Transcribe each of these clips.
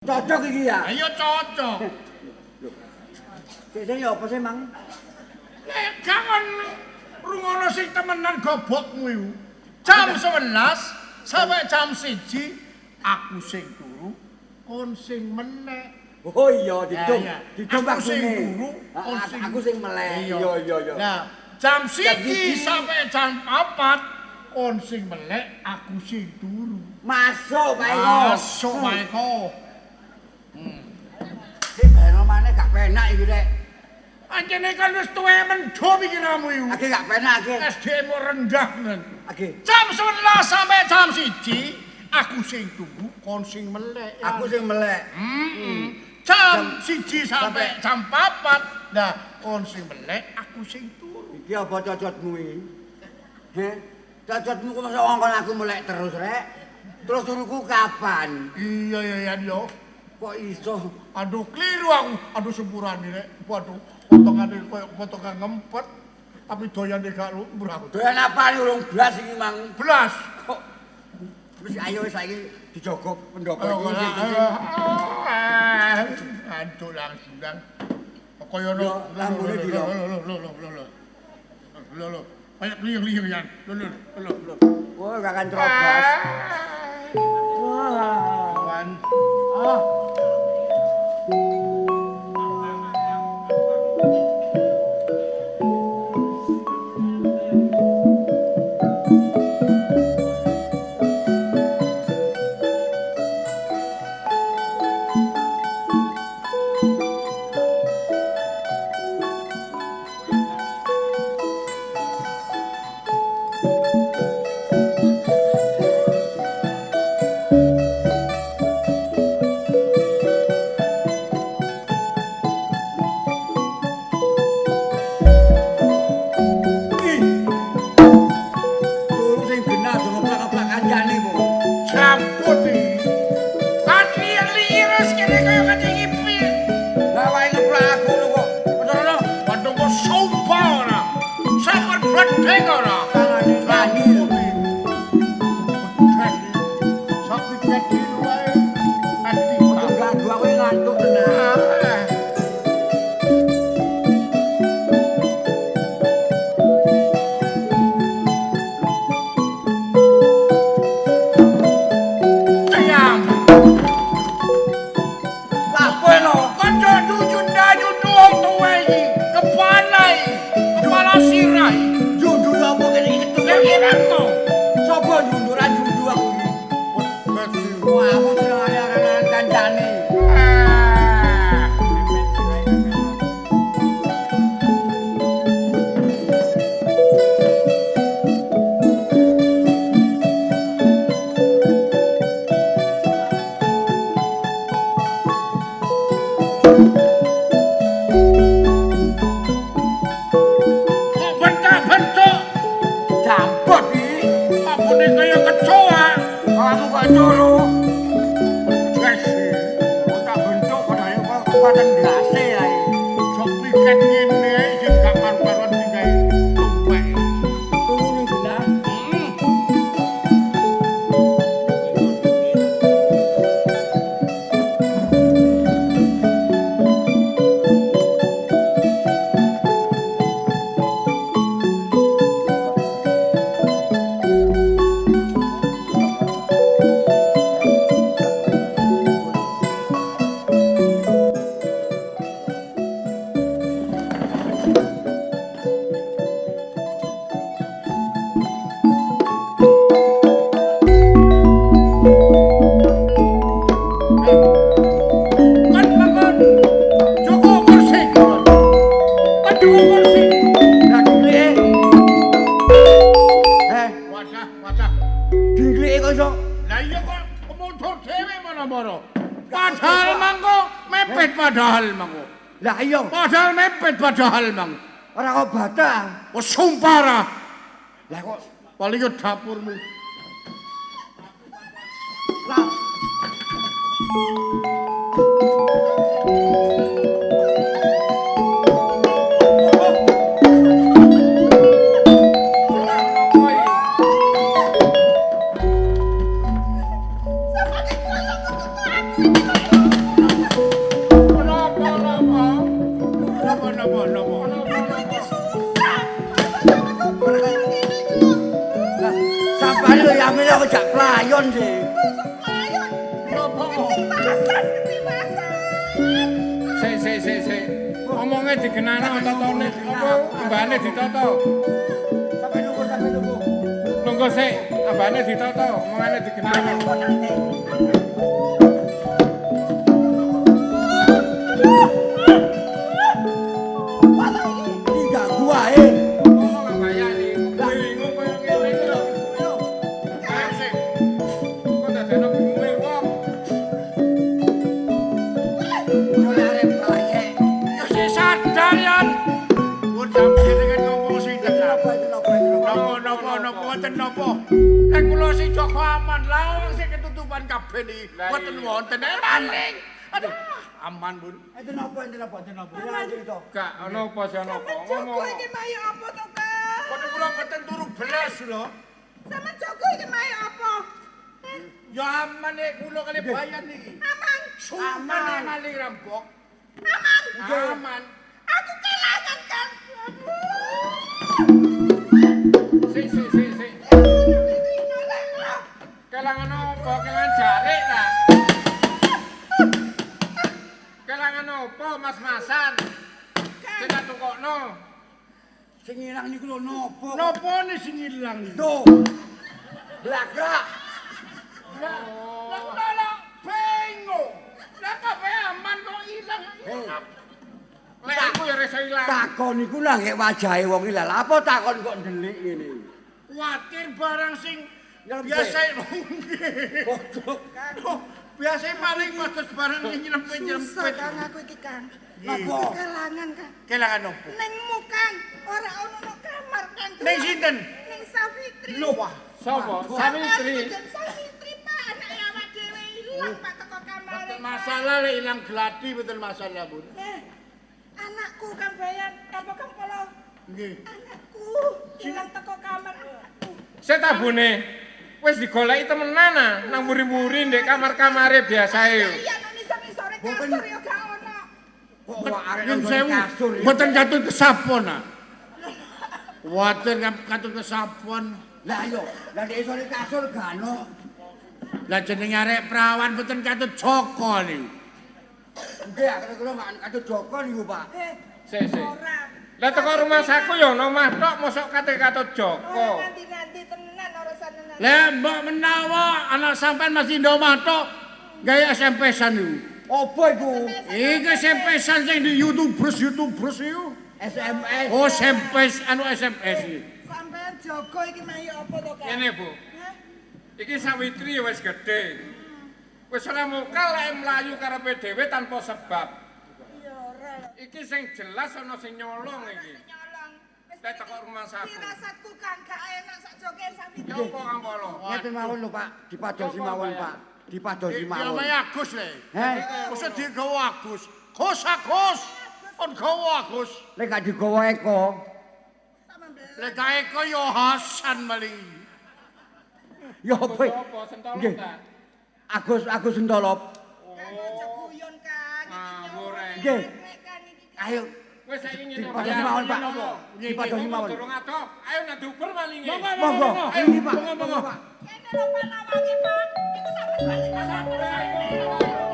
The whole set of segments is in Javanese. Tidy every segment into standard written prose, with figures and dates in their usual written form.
Cocok iki ya. Ayo cocok. Sik ya apa sih, Mang? Nek gak kon rungono sing temenan gobokmu iku. Jam 11 sampai jam 1 aku sing turu, kon sing melek. Oh iya, didum. Didum Aku sing waktune. turu, kon sing Aku sing melek. Iya, iya, iya. Nah, jam Jam 1 siji. sampai jam 4 kon sing melek, aku sing turu. Masuk, Pak Eko. Masuk, Pak Eko. Sik beno maneh gak penak iki rek. Ancene kan wis tuwe mendho pikiranmu iku. Age gak penak age. SDM rendah men. Age. Jam 11 sampai jam 1 aku sing turu, kon sing melek. Aku sing melek. Jam 1 sampai jam 4. Nah, kon sing melek, aku sing turu. Iki apa cocotmu iki? Heh? Cocotmu kok masa ngongkon aku melek terus rek? Terus turuku kapan? Iya iya iya yo. Kok iso? Aduh keliru aku. Aduh sepurane rek. Waduh, potongane koyo potongan ngempet. Tapi doyane gak lumrah aku. Doyan apa urung blas iki mang? Blas. Kok wis ayo wis saiki dijogo pendopo Ayo, iki sing penting. Aduh langsung lang. Kaya Yo, lambune di lo. Lho lho lho lho lho. Lho lho. Kayak kliyeng-kliyeng yan. Lho lho lho lho. Wah, gak akan terobos. Wah. Wan. Ah. Ih. Turu sing genah aja ngeplak-ngeplak kancane kok. Campur iki. Kan liyeng-liyeng kene kaya ketingi piye. Lah wae ngeplak aku lho kok. Bener lho. Waduh kok sumpah ora. Sampun bledek ora. Tangane nyanyi lho. Sapi kecil wae. Ati Ojo ganggu aku ngantuk tenan. Ayam. Lah kowe lho. Kanca junjun wong tuwa iki. Kepala iki. Kepala sirah iki. Jundu apa kene iki Lah ketuwe? kira kok. Sopo junduran jundu aku iki? Wah, aku senengane aran-aran kancane. Ah. Kok bentak-bentuk? Jampot iki. Ambune kaya kecoa. Kok aku kok turu. Wes. Kok tak bentuk padahal kok kekuatan ndase ae. Sok piket ngene iki gak karu-karuan digawe tumpek. Turu ning genah. Kon bangun. Joko kursi. Kon joko kursi. Lah dinglike. Eh, Wadah, wadah. dinglike kok iso. Lah iya kok mundur dhewe mana-mana. Padahal mangko mepet padahal mangko. Lah iya, Padahal mepet padahal mang. ora kok bata. Wes sumpah ra. Lah kok Paling yo dapurmu. lah Sama kok jak playon sih. Kok playon? Napa? Ketimasan, ketimasan. Sik sik sik sik. Omonge digenano tatane apa ambane ditata. Sampai nunggu, sampai nunggu. Lungguh sik, ambane ditata, omongane digenano. Diganggu ae. Ngomong ambayane, bingung koyo ngene iki lho. Ayo sik. Kok dadekno bingunge wong. Yo arep kaya. Ya sik sadar yan. Pun sampeyan ngomong sing tenan. Napa itu napa itu napa? Napa napa napa wonten napa? Nek kula sing jaga aman, lawang sing ketutupan kabeh niki. Mboten wonten maling. Aduh, aman, Bun. Itu napa itu napa itu napa? Jangan cerita. Gak ono apa sih ono apa. Sampeyan jaga Ngomong. iki mayo apa to, Kang? Kok kula mboten turu belas lho. Sampeyan jaga iki mayo apa? Ya aman nek kula kali bayan niki. Aman. Aman nek maling rampok. Aman. Aman. Aku kelangan, Kang. Sik sik sik sik. Kelangan apa? Kelangan jarik ta? Kelangan apa mas-masan? Sing tak tukokno. Sing ilang niku lho napa? Napa ne sing ilang iki? Tuh. Blakrak. Lah kula lah bingung. Lah kabeh aman kok ilang. Lek aku ya iso ilang. Takon iku nang wajahe wong iki lha apa takon kok ndelik ngene. Kuwatir barang sing Nyelempit. biasa nggih. Bodoh. Biasa maling pados barang sing Susah, nyelempit-nyelempit. Kang, aku iki, Kang. Napa? Kelangan, Kang. Kelangan opo? Nengmu, Kang. Ora ono nang kamar, Kang. Ning sinten? Ning Safitri. Lho, wah. Sopo? Sawitri. Safitri, Pak. Anake awak dhewe ilang, Pak, teko kamare. Mboten masalah lek ilang gladi mboten masalah, Bun. Eh, anakku Kang Bayan, apa Kang Polo? Nggih. Anakku ilang teko kamar anakku. Sik tabune. Wis digoleki temenan ah nang mburi-mburi ndek kamar-kamare biasae. Iya, nang nisor-nisore kasur ya gak ono. Kok wak arek Nyun nang sewu. kasur. ya? Mboten katut kesapon ah. Kuwatir katut kesapon. Lah yo, lah nek isore kasur gak ono. Lah jenenge arek prawan mboten katut Joko niku. Nggih, kira-kira gak katut Joko niku, Pak. Eh, Sik sik. ora. Lah teko rumah saku ya ono omah tok mosok kate katut Joko. Ora nganti-nganti tenan ora tenan. Lah mbok menawa anak sampean masih ndok omah tok gawe SMP-san niku. Apa iku? Iki SMP-san sing di YouTubers iku. SMS. Oh, SMS anu SMS iki. Sampeyan jaga iki mayo apa to, Kang? Ngene, Bu. Hah? Iki Sawitri ya wis gedhe. Wis ora mokal lek mlayu karepe dhewe tanpa sebab. Ya ora lho. Iki sing jelas ana sing nyolong iki. Sing nyolong. Wis Lek teko rumah saku. Firasatku Kang gak enak sak joge Safitri. Ya apa Kang Polo? Ngeten mawon lho, Pak. Dipadosi mawon, Pak. Dipadosi mawon. Diamae Agus le. Heh, Mesti digawa Agus. Gus Agus. On gawa Agus. lek gak digawa Eko, Lek gak Eko ya Hasan maling. ya apa? Apa sentolop Nggih. ta? Agus Agus Sentolop. Kang aja guyon Kang. Iki Ngawur, nyawa eh. Nggih. rek, Kang iki. Kang. Ayo Wis saiki ngene dipadosi mawon, Pak. Dipadosi mawon. Durung adoh. Ayo nang diuber malinge. Monggo. Ini, Pak. Monggo, Pak. Kene lho Pak lawange Pak. Iku sampeyan balik nang kamar.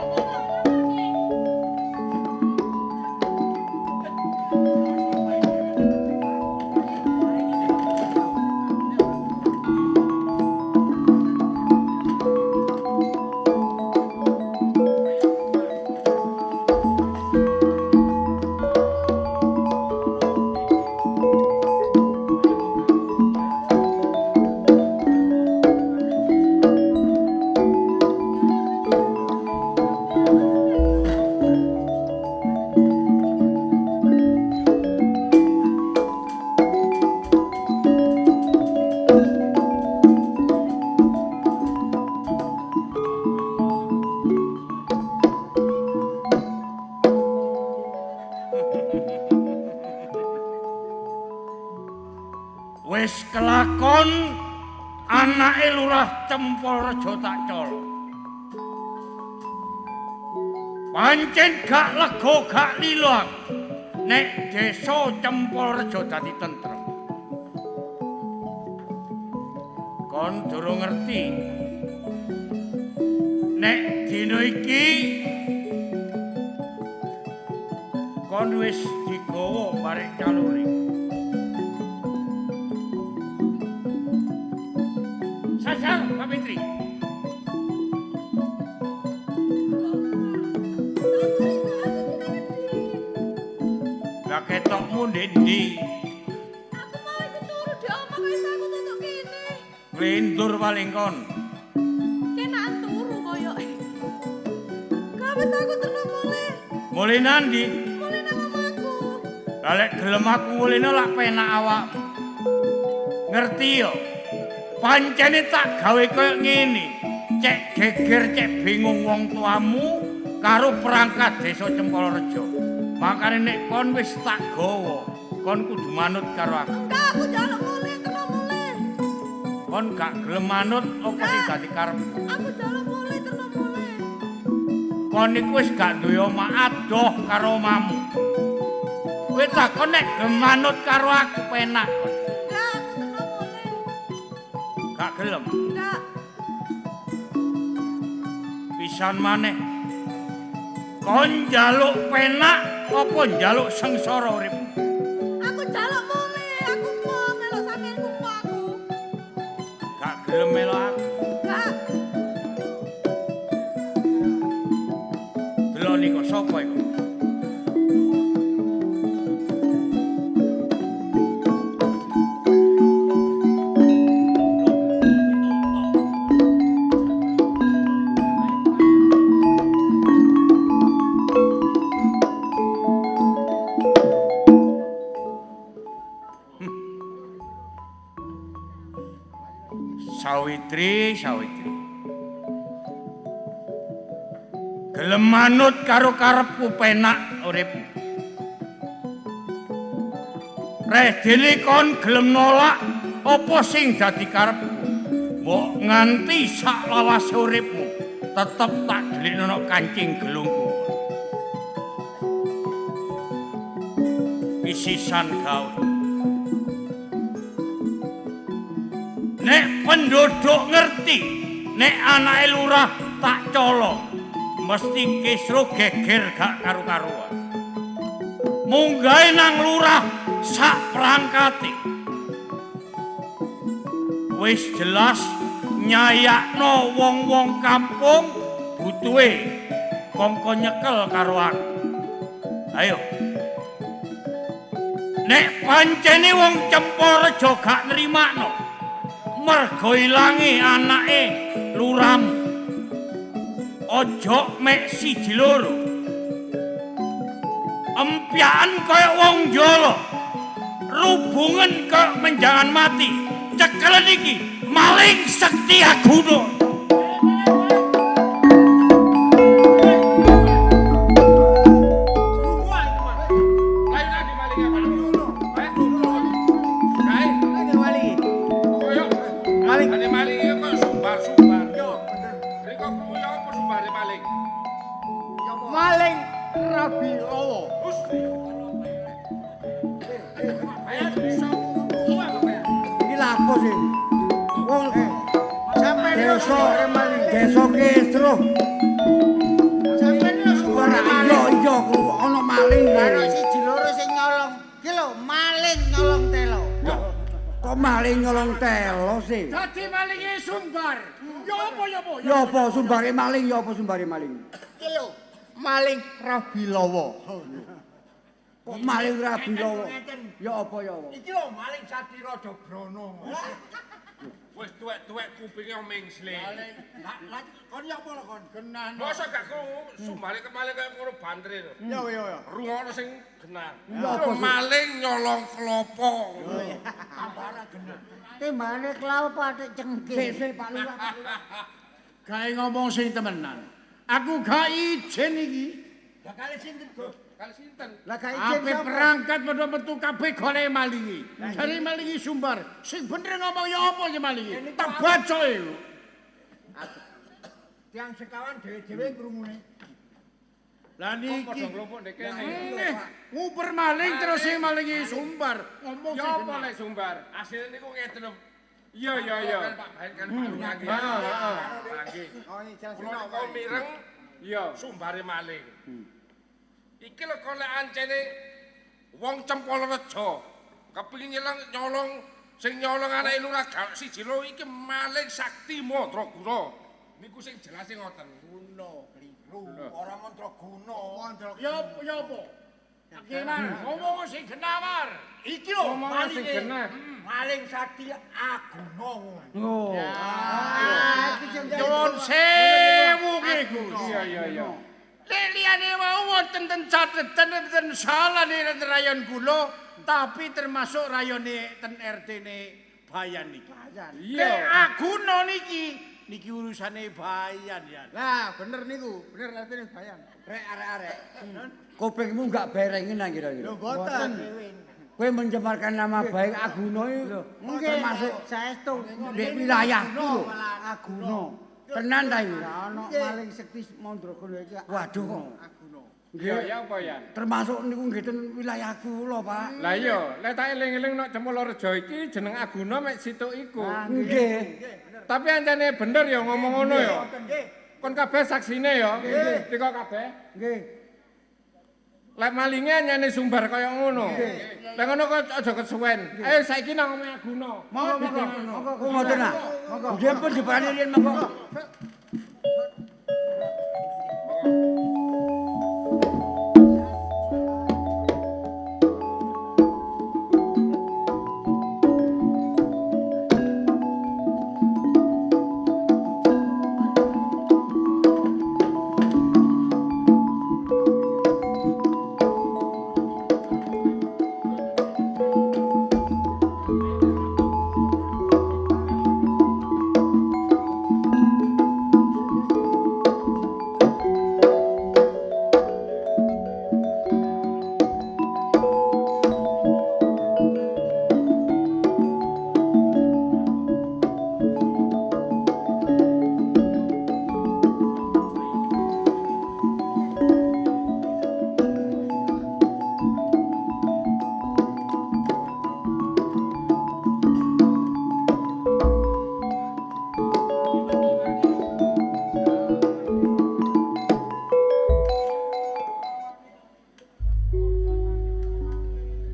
Wis kelakon anake Lurah Cempolrejo tak colong. Pancen gak lega gak lilo aku nek desa Cempolrejo dadi tentrem. Kon durung ngerti. Nek dina iki kon wis digawa barek calure. Sasar, Pak Fitri. Lah ketokmu ndek ndi? Aku mau ikut turu di omah kok iso aku tutuk kene. Nglindur paling kon. Kenaan turu koyoke. Gak wis aku terno mulih. Mulih nandi? Mulih nang omahku. Lah lek gelem aku mulihno lak penak awakmu. Ngerti yo? Pancene tak gawe koyo ngene. Cek geger, cek bingung wong tuamu karo perangkat desa Cempolorejo. Makane nek kon wis tak gawa, kon kudu manut karo aku. Enggak, aku njaluk mulih, terno mulih. Kon gak gelem manut apa sing dadi karepmu? Aku njaluk mulih, terno mulih. Kon iku wis gak duwe omah adoh karo omamu. Kowe takon nek gelem manut karo aku penak kon. Enggak, aku terno mulih. Gak gelem. Enggak. Pisan maneh. Kon njaluk penak apa njaluk sengsara uripmu? Aku njaluk mulih, aku mau melok sampean ku mau aku. Gak gelem melok aku. Enggak. Delok niku sapa iku? Sawitri, Sawitri. Gelem manut karo karepku penak uripmu. Redene kon gelem nolak apa sing dadi karepku. Mbok nganti sak lawase uripmu tetep tak delikno nang kancing gelungku. Isisan gawe. Nek penduduk ngerti nek anake lurah tak colong mesti kisruh geger gak karu-karuan. Munggahe nang lurah sak perangkate. Wis jelas nyayakno wong-wong kampung butuhe kongko nyekel karo aku. Ayo. Nek pancene wong Cempolorejo gak nrimakno mergo ilange anake luramu. Ojo mek siji loro. Empyakan kaya wong jolo. Rubungen kaya menjangan mati. Cekelen iki maling sekti aguna. Ya apa sumbare maling, ya apa sumbare maling? Iki lho, maling Rabilawa. Kok maling Rabilawa? Ya apa ya apa? Iki lho maling Satira Dobrono. Wis tuwek-tuwek kupinge mengsle. Lah kon ya apa kon? Genah. Mosok gak krungu sumbare kemaling kaya ngono bantere lho. Ya ya ya. Rungono sing genah. Ya apa maling nyolong klopo. Tambara genah. Timbane klopo atik cengkeh. Sik sik Pak Lurah. Gawe ngomong sing temenan. Aku gak izin iki. Lah kali sinten, Go? Kali sinten? Lah gak izin sapa? Ape perangkat padha metu kabeh golek malingi. Jare malingi Sumbar. Sing bener ngomong ya apa ya malingi? Tak bacoke. Tiang sekawan dhewe-dhewe krungune. Lah niki padha nglumpuk ndek kene. Nguper maling terus sing malingi Sumbar. Ngomong sing ya apa lek Sumbar? Asline niku ngeten lho. Iya iya iya. Pak Bayan kan Pak Lurah. Heeh heeh. Nggih. Kula niku mireng Iya. sumbare maling. Iki lho kok lek ancene wong Cempolorejo kepengin nyolong sing nyolong anake lurah gak siji loro iki maling sakti mandraguna. Niku sing jelas sing ngoten. Guna kliru, ora mandraguna. Ya ya apa? Gimana? Ngomong sing genah, Mar. Iki lho Ngomong sing malinge. genah. Maling sakti Aguna ngono. Oh. Nyuwun sewu nggih, Gus. Iya iya iya. Lek liyane wau wonten ten catetan ten salah ten rayon kula, tapi termasuk rayone ten RT-ne Bayan niki. Iya. Lek Aguna niki niki urusane Bayan ya. Lah, bener niku, bener artine Bayan. Rek arek-arek. Kupingmu enggak berengin nang kira-kira. Lho mboten. Kowe mencemarkan nama baik Aguna iki termasuk saestu di wilayahku lho. Aguna. Tenan ta iku? Ana maling sekti mandraguna iki. Waduh kok. Aguna. Iya Nggih. ya apa ya? Termasuk niku nggih ten wilayah kula, Pak. Lah iya, lek tak eling-eling nok Cempolorejo iki jeneng Aguna mek situk iku. Nggih. Tapi ancene bener ya ngomong ngono ya. Kon kabeh saksine ya. Tiko kabeh. Nggih. Lek malinge anyane sumbar kaya ngono. Lek ngono kok aja kesuwen. Ayo saiki nang omahe Aguna. Monggo monggo. Monggo ngoten ah. Nggih pun diparani riyen monggo.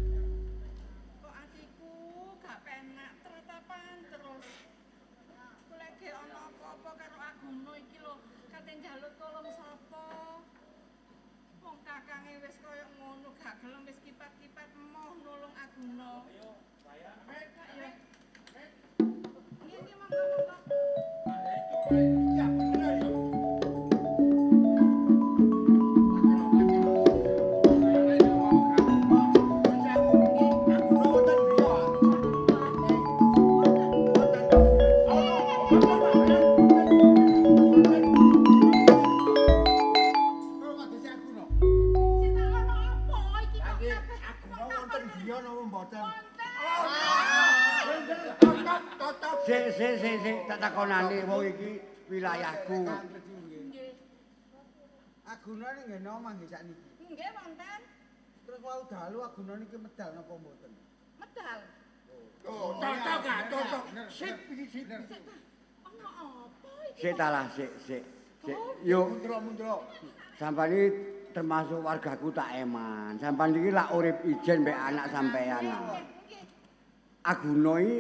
Kok atiku gak penak tratapan terus. Aku lagi ana apa-apa karo Aguna iki lho, kate njaluk tolong sapa? Wong kakange wis koyo ngono gak gelem wis kipat-kipat emoh nulung Aguna. Ayo. Nggih, nggih, monggo monggo. Aguna wonten griya. Kok kados Aguna? Sing tak ono apa iki kok Nggih, kabeh? Aguna wonten griya napa mboten? Wonten. Totot. Sik sik sik sik tak takonane wong iki wilayahku. Nggih. Aguna niki nggih omah nggih sakniki. Nggih wonten. Terus wau dalu Aguna niki medal napa mboten? Medal. Cocok gak cocok. Sip iki sip. Ono apa iki? Sik ta lah sik sik. Sik yo Mundra-mundra. sampean iki termasuk wargaku tak eman. Sampean iki lak urip ijen mbek anak sampean. ah. Nggih, nggih. Aguna iki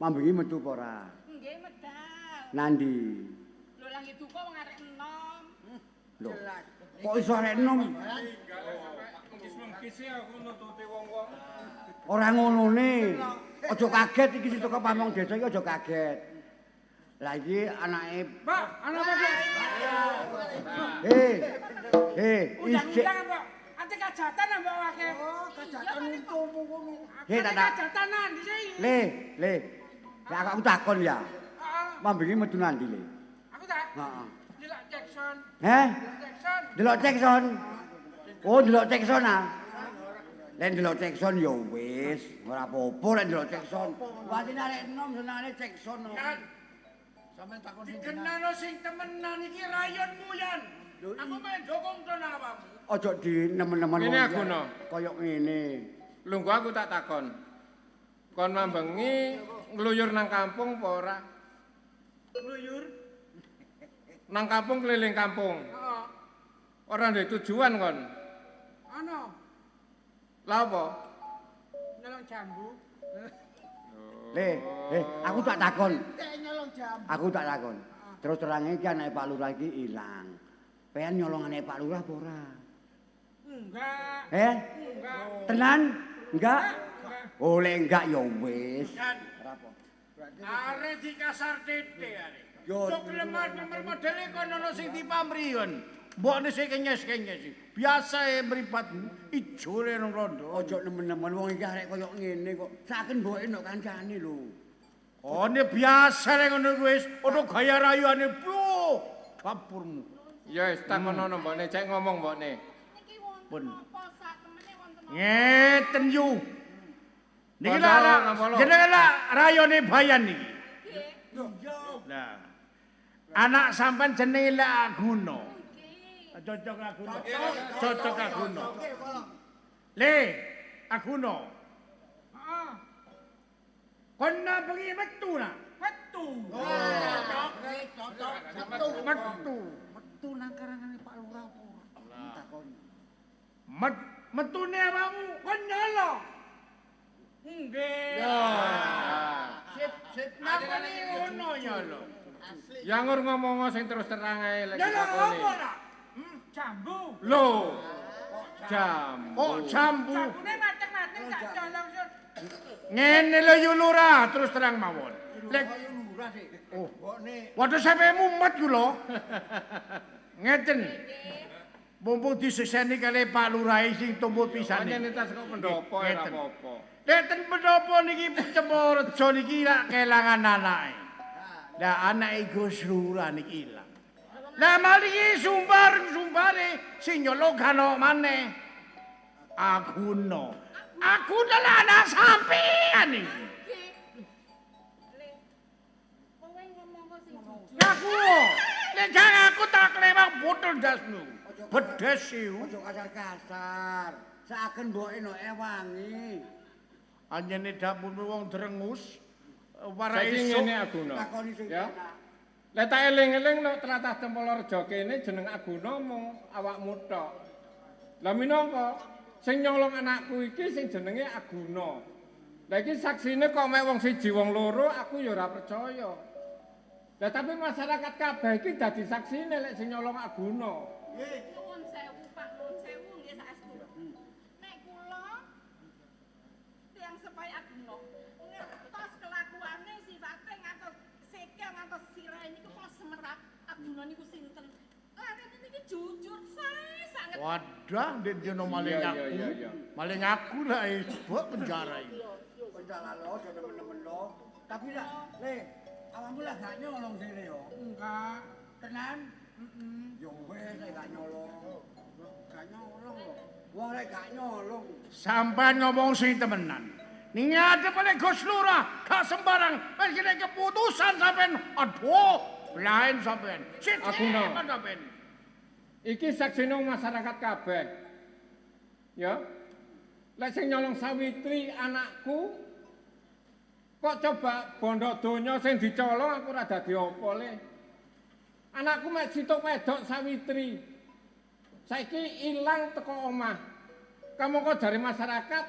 mambengi metu apa ora? Nggih medal. Nandi. Lho lah nggih duka wong arek enom. Lho. Kok iso arek enom? Mengkis-mengkis ya aku nututi wong-wong. Ora ngonone. Aja kaget iki sing teko pamong desa iki aja kaget. Lah iki anake Pak, ana apa Pak? Eh. Eh, isik. Undang-undang Pak. Ate kajatan mbok wake. Oh, kajatan untumu ngono. Eh, tak tak. Kajatanan dhisik. Le, le. Lah aku takon ya. Heeh. Mambengi metu nandi le? Aku tak. Heeh. Delok Jackson. Heh? Jackson. Delok Jackson. Oh, delok Jackson ah. Lek delok Jackson ya wis, ora apa-apa lek delok Jackson. Watine arek enom senengane Jackson. Yan, Sampeyan takon sing genah. dikenano sing temenan iki rayonmu Yan. Aku main dukung to nang awakmu. Ojo di nemen-nemen Ngene wong aku, no. Kaya ngene. Lungguh aku tak takon. Kon mambengi ngluyur nang kampung apa ora? Ngluyur? Nang kampung keliling kampung. Heeh. Ora ndek tujuan kon. Ana. Lah apa? Nyolong jambu. Le, aku tak takon. Nyolong jambu. Aku tak takon. Terus terang iki anake Pak Lurah iki ilang. Pean nyolong anake Pak Lurah apa ora? Enggak. Eh? Enggak. Tenan? Enggak? Oh, lek enggak ya wis. Ora apa. Are dikasar titik are. Yo. Cok lemar nomor modele kon ana sing dipamri kon. Mbokne sing kenyes-kenyes iki. Biasae mripatmu ijole nang rondo. Ojo nemen-nemen wong iki arek koyo ngene kok. Saken mboke nok kancane lho. Oh, ne biasa rek ngono kuwi wis ana gaya rayuane. Bro, dapurmu. Ya wis takonono mbokne cek ngomong mbokne. Niki wonten Pun. apa sak temene wonten apa? Ngeten yu. Niki Padahal lah ngapolo. jenenge lah rayone Bayan niki. Nggih. Lah. Anak sampean jenenge lah Aguna. Nggih. Cocok Aguna. Cocok Aguna. Le, Aguna. Heeh. Kon nang bengi metu nah. Metu. Metu. Metu nang karangane Pak Lurah apa ora? Takon. Metune awakmu kon nyolong. Nggih. Sip, sip. Nang ngono nyolong. Ya ngur ngomong sing terus terang ae lek Nyolong ditakoni. apa nak? Jambu. Lho. Jambu. Oh, jambu. Jambune mateng-mateng tak colong sun. Ngene lho yu lurah, terus terang mawon. Lek Kaya lurah sik. Oh. Mbokne waduh sampe mumet ku lho. Ngeten. Mumpung disekseni kali Pak Lurah sing tumbuh pisane. Pancen tas kok pendopo ora Ngeten. apa-apa. Lek ten pendopo niki Cemorojo niki lak kelangan anake. Lah anake Gus Lurah niki ilang. Lah mari sumbar-sumbare sing nyolong gano maneh. Aguna. Aguna lah anak sampean iki. Nggih. Le. Kowe ngomong kok sing jujur. Ngaku. Nek gak aku tak klewang botol ndasmu. Bedes iku. Ojo kasar-kasar. Saken mboke nok ewangi. Anjene dapurmu wong drengus. Warai Saiki esuk. ngene Aguna. Takoni sing Ya. enak. Lek tak eling-eling nek tlatah Cempolorejo kene jeneng Aguna mung awakmu tok. Lah minangka sing nyolong anakku iki sing jenenge Aguna. Lah iki saksine kok mek wong siji wong loro aku ya ora percaya. Lah tapi masyarakat kabeh iki dadi saksine lek sing nyolong Aguna. Nuwun sewu Pak, nuwun sewu nggih saestu. Nek kula tiyang sepaya Aguna ngertos kelakuane sifate ngantos sikil ngantos sirahe niku kula semerap Aguna niku sinten. Larene niki jujur sae sanget. Wadah ndek dino maling Iya, aku. iya, iya, iya. Maling aku lah mbok penjara iki. Penjara lho, aja nemen-nemen lho. Tapi lah, Le, awakmu lah gak nyolong dhewe yo. Enggak. Tenan? Heeh. Yo wis lek gak nyolong. Gak nyolong kok. Wong lek gak nyolong. Sampean ngomong sing temenan. Ning ngadep Gus Lurah, gak sembarang. Wis kene keputusan sampean. Aduh, lain sampean. Sithik Aguna. sampean. Iki saksine masyarakat kabeh. Ya. Lek sing nyolong Sawitri anakku kok coba bondo donya sing dicolong aku ora dadi apa le. Anakku mek situk wedok Sawitri. Saiki ilang teko omah. Kamangka jare masyarakat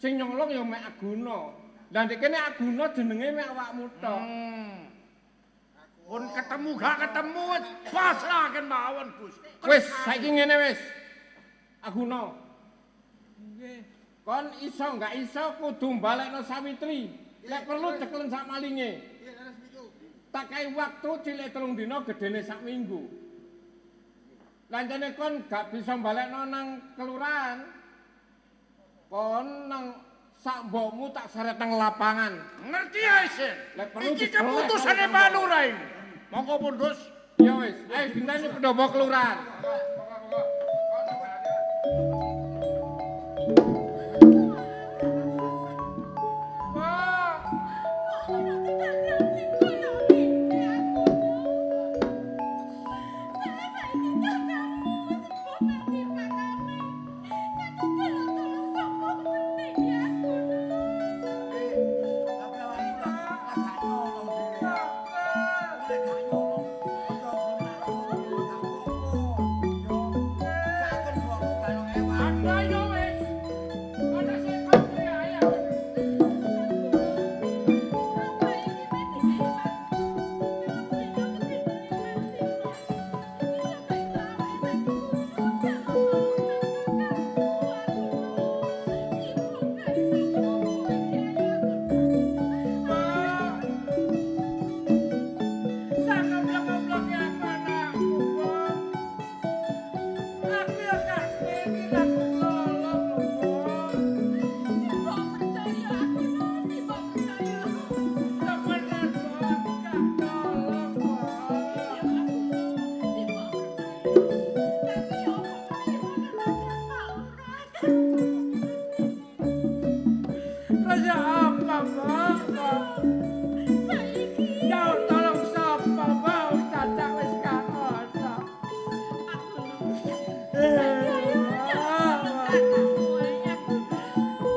sing nyolong ya mek Aguna. Lah ndek kene Aguna jenenge mek awakmu tok. Pun ketemu gak ketemu wis pasrahken mawon Gus. Wis saiki ngene wis. Aguna. Nggih. Kon iso gak iso kudu balekno Sawitri. Lek perlu ceklen sak malinge. Nggih, leres niku. Tak kai waktu cilik 3 dina gedene sak minggu. Lancene kon gak bisa balekno nang kelurahan. Kon nang sak mbokmu tak seret nang lapangan. Ngerti ya Sen? Lek perlu Iki digolek keputusane karo Pak Lurah iki. Monggo pun Gus. Ya wis, ayo dinteni pendopo kelurahan. Kok ono kejadian sing koyo ngene aku. Saya saiki kakakmu wis mbok nanti pakane. Kate tolong sapa meneh ya aku. Tapi awakmu lah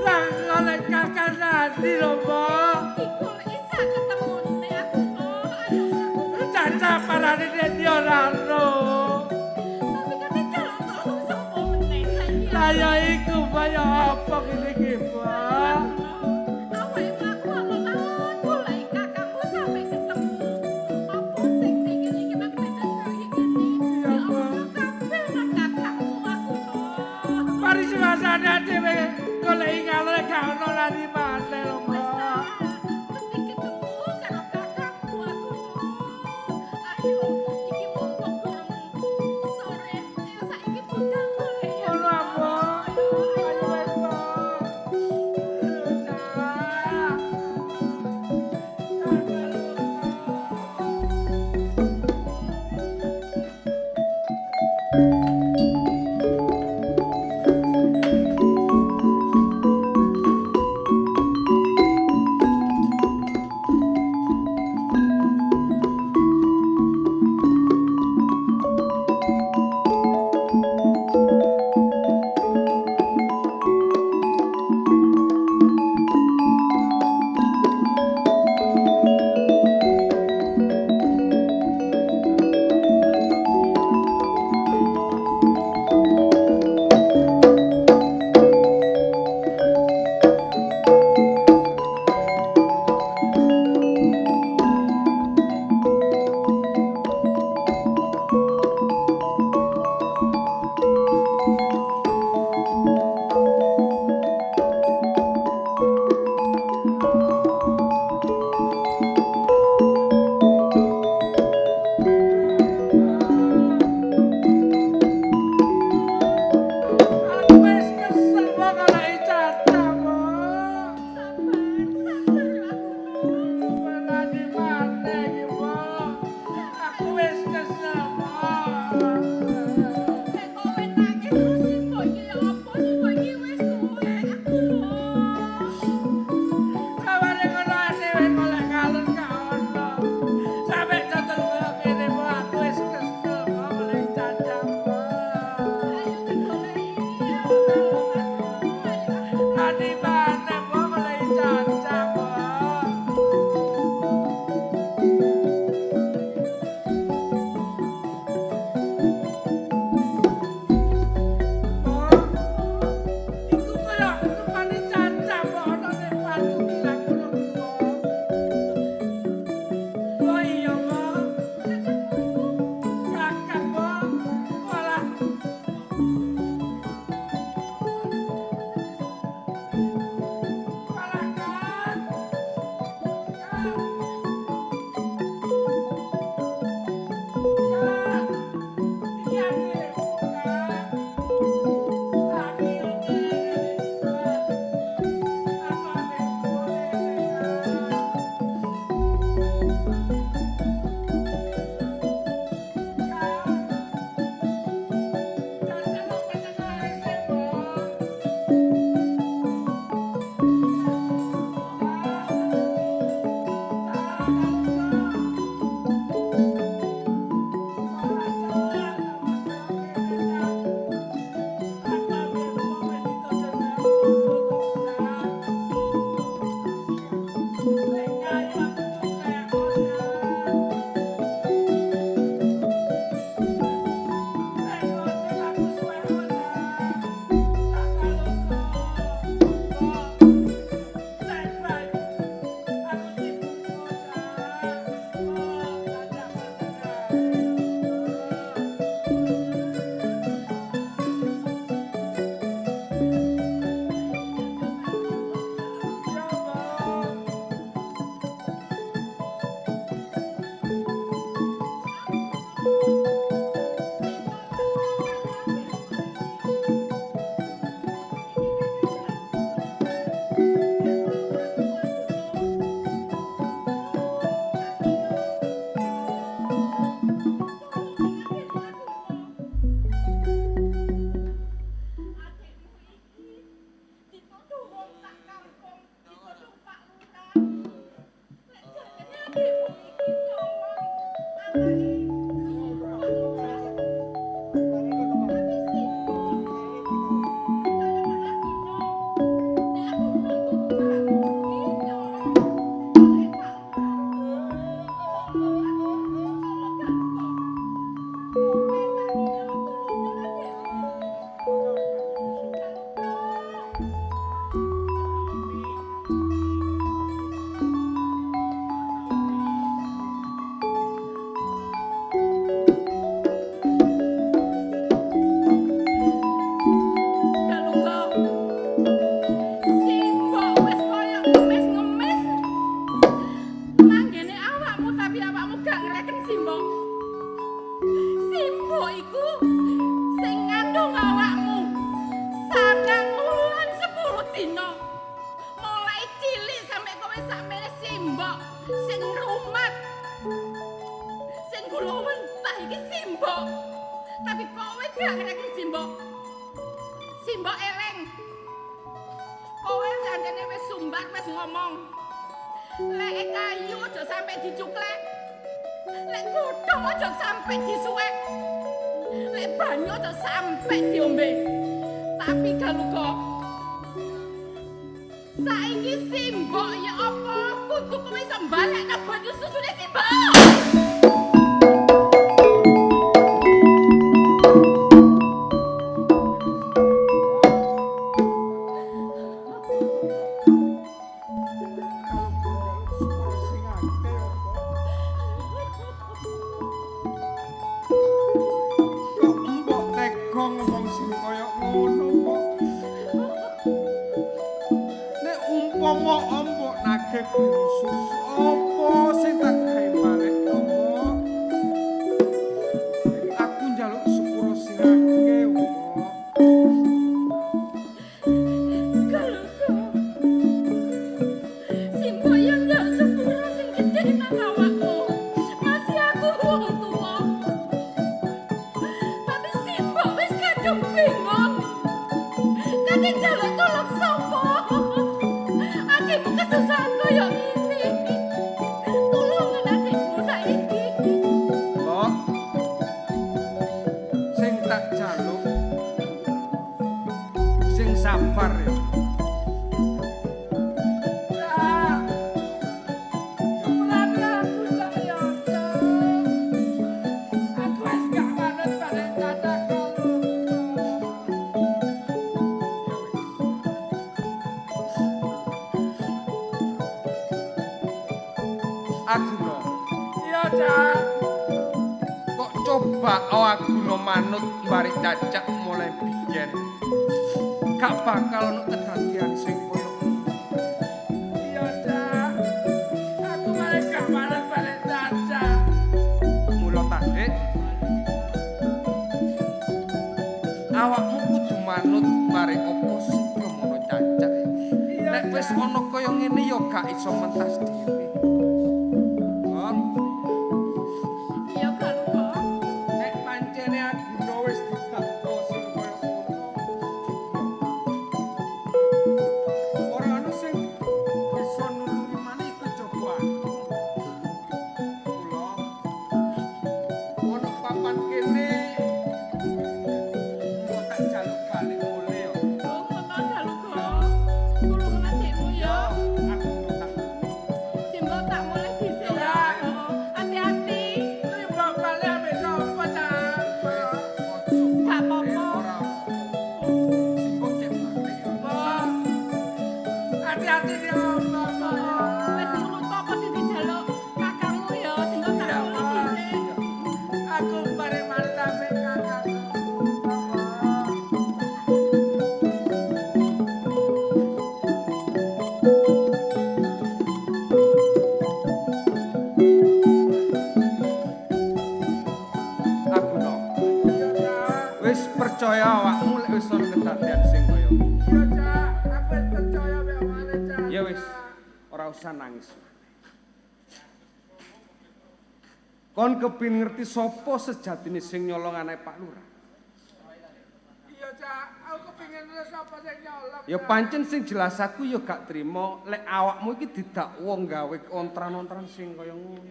Lah golek kakak nandi lho, Mbok. Digoleki sak ketemune aku no. Ayo aku. Caca parane dadi ora ono. Tapi kate jaluk tolong sapa meneh saiki. Lah ya iku, Mbok, ya apa ngene iki, Mbok? Awake mlaku alon-alon goleki kakangmu sampe ketemu. Apa sing iki iki mang tenan kaya ngene. Iya, Mbok. Kabeh nang kakangmu aku no. Mari suasana dhewe goleki ngalor gak ono lali maneh lho, Wis Mbok. ta, mesti ketemu karo kakangmu aku no. Ayo, iki mumpung durung sore. Ayo saiki budal golek ya. Ngono ah, Mbok. Ayo wis, Mbok. Cah. Saiki Simbok. Simbok eling. Kowe janjane wis sumbar wis ngomong. Lek kayu aja sampe dicuklek. Lek godhong aja sampe disuwek. Lek banyu aja sampe diombe. Tapi Galuga, saiki Simbok ya apa kudu kowe iso mbalekno banyu susune Simbok. Sing akeh apa? Kok mbok tega ngomong sing kaya ngono, Mbok? Nek umpama mbok nagih banyu susu, apa sing tak gawe balekno, Mbok? Aku njaluk sepuro sing akeh, Mbok. Galuga. Simbok yo njaluk sepuro sing gedhe nang awakmu. Masih aku wong tuwa. Tapi Simbok wis kadung bingung. Kate njaluk tolong sapa? Adikmu kesusahan koyo ngene. Tulungan adikmu saiki. Mbok. Sing tak jaluk sing sabar ya. Cak. Sepurane aku Cak ya, Cak. Aku wis gak manut balik Cacak Galuga. Aguna, Iya, Cak. kok coba Aguna manut barek Cacak mulai biyen. Gak bakal ono kedadian sing koyo ngono. Iya, Cak. Aku malah gak manut balik Cacak. Mula tadik awakmu kudu manut barek apa sing diomongno Cacak. Iya, Nek wis Cak. ana kaya ngene ya gak iso mentas dhewe. Kok Iya Galuga. nek pancene Aguna wis didakwa sing kaya ngono. Ora ana sing bisa nulungi maneh kejaba aku. Kula ana papan kene mbok tak jaluk balik mulih yo. Oh, ngono Galuga. Tulungan adikmu ya. Aku tak Simbok tak mulih dhisik Ya. ya. Hati-hati. Simbok balik ambek sapa, Cak? wis ojo. Gak apa-apa. Ora apa-apa. Simbok cek balik yo. Mbok. Hati-hati ya, Mbok. Wis nurut apa sing dijaluk kakangmu ya, Simbok tak Iya, mulih Pak. dhisik. Aku bareng manut ambek kakakku. Aguna, Iya, Cak. wis percaya awakmu lek wis ana kedadian sing kaya ngono. Iya, Cak. Aku wis percaya mbek omane, Cak. Ya wis, ora usah nangis. Kon kepin ngerti sapa sejatine sing nyolong anake Pak Lurah? Iya, Cak. Aku kepengin terus sapa sing nyolong. Ya Cak. pancen sing jelas aku ya gak trimo lek awakmu iki didakwa gawe ontran-ontran sing kaya ngono.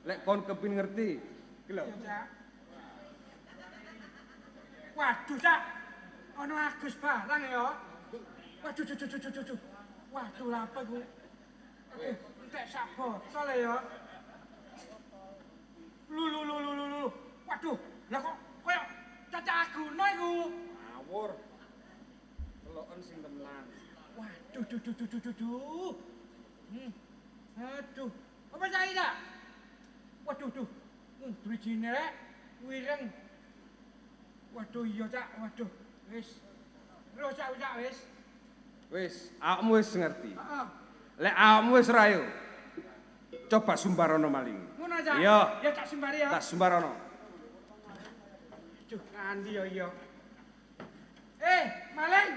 Lek kon kepin ngerti, iki lho. Iya, Cak. Waduh, Cak. Ono Agus barang ya. Waduh, duh, duh, duh, duh, duh. Waduh, lha apa iku? Aduh, entek sak botol ya. Lu lu lu lu lu lu. Waduh, lah kok koyo Cacak Aguna iku. Ngawur. Deloken sing tenan. Waduh, duh, duh, duh, duh, duh, duh. Aduh, apa cah iki, Cak? Waduh, duh. Drijine rek wireng. Waduh, iya, Cak. Waduh, wis. Terus, Cak, Cak, wis. Wis, awakmu wis ngerti. Heeh. Lek awakmu wis ra yo. Coba sumbarono maling. Ngono, Cak. Iya. Ya tak sembari ya. Tak sumbarono. Aduh, nganti ya iya. Eh, maling.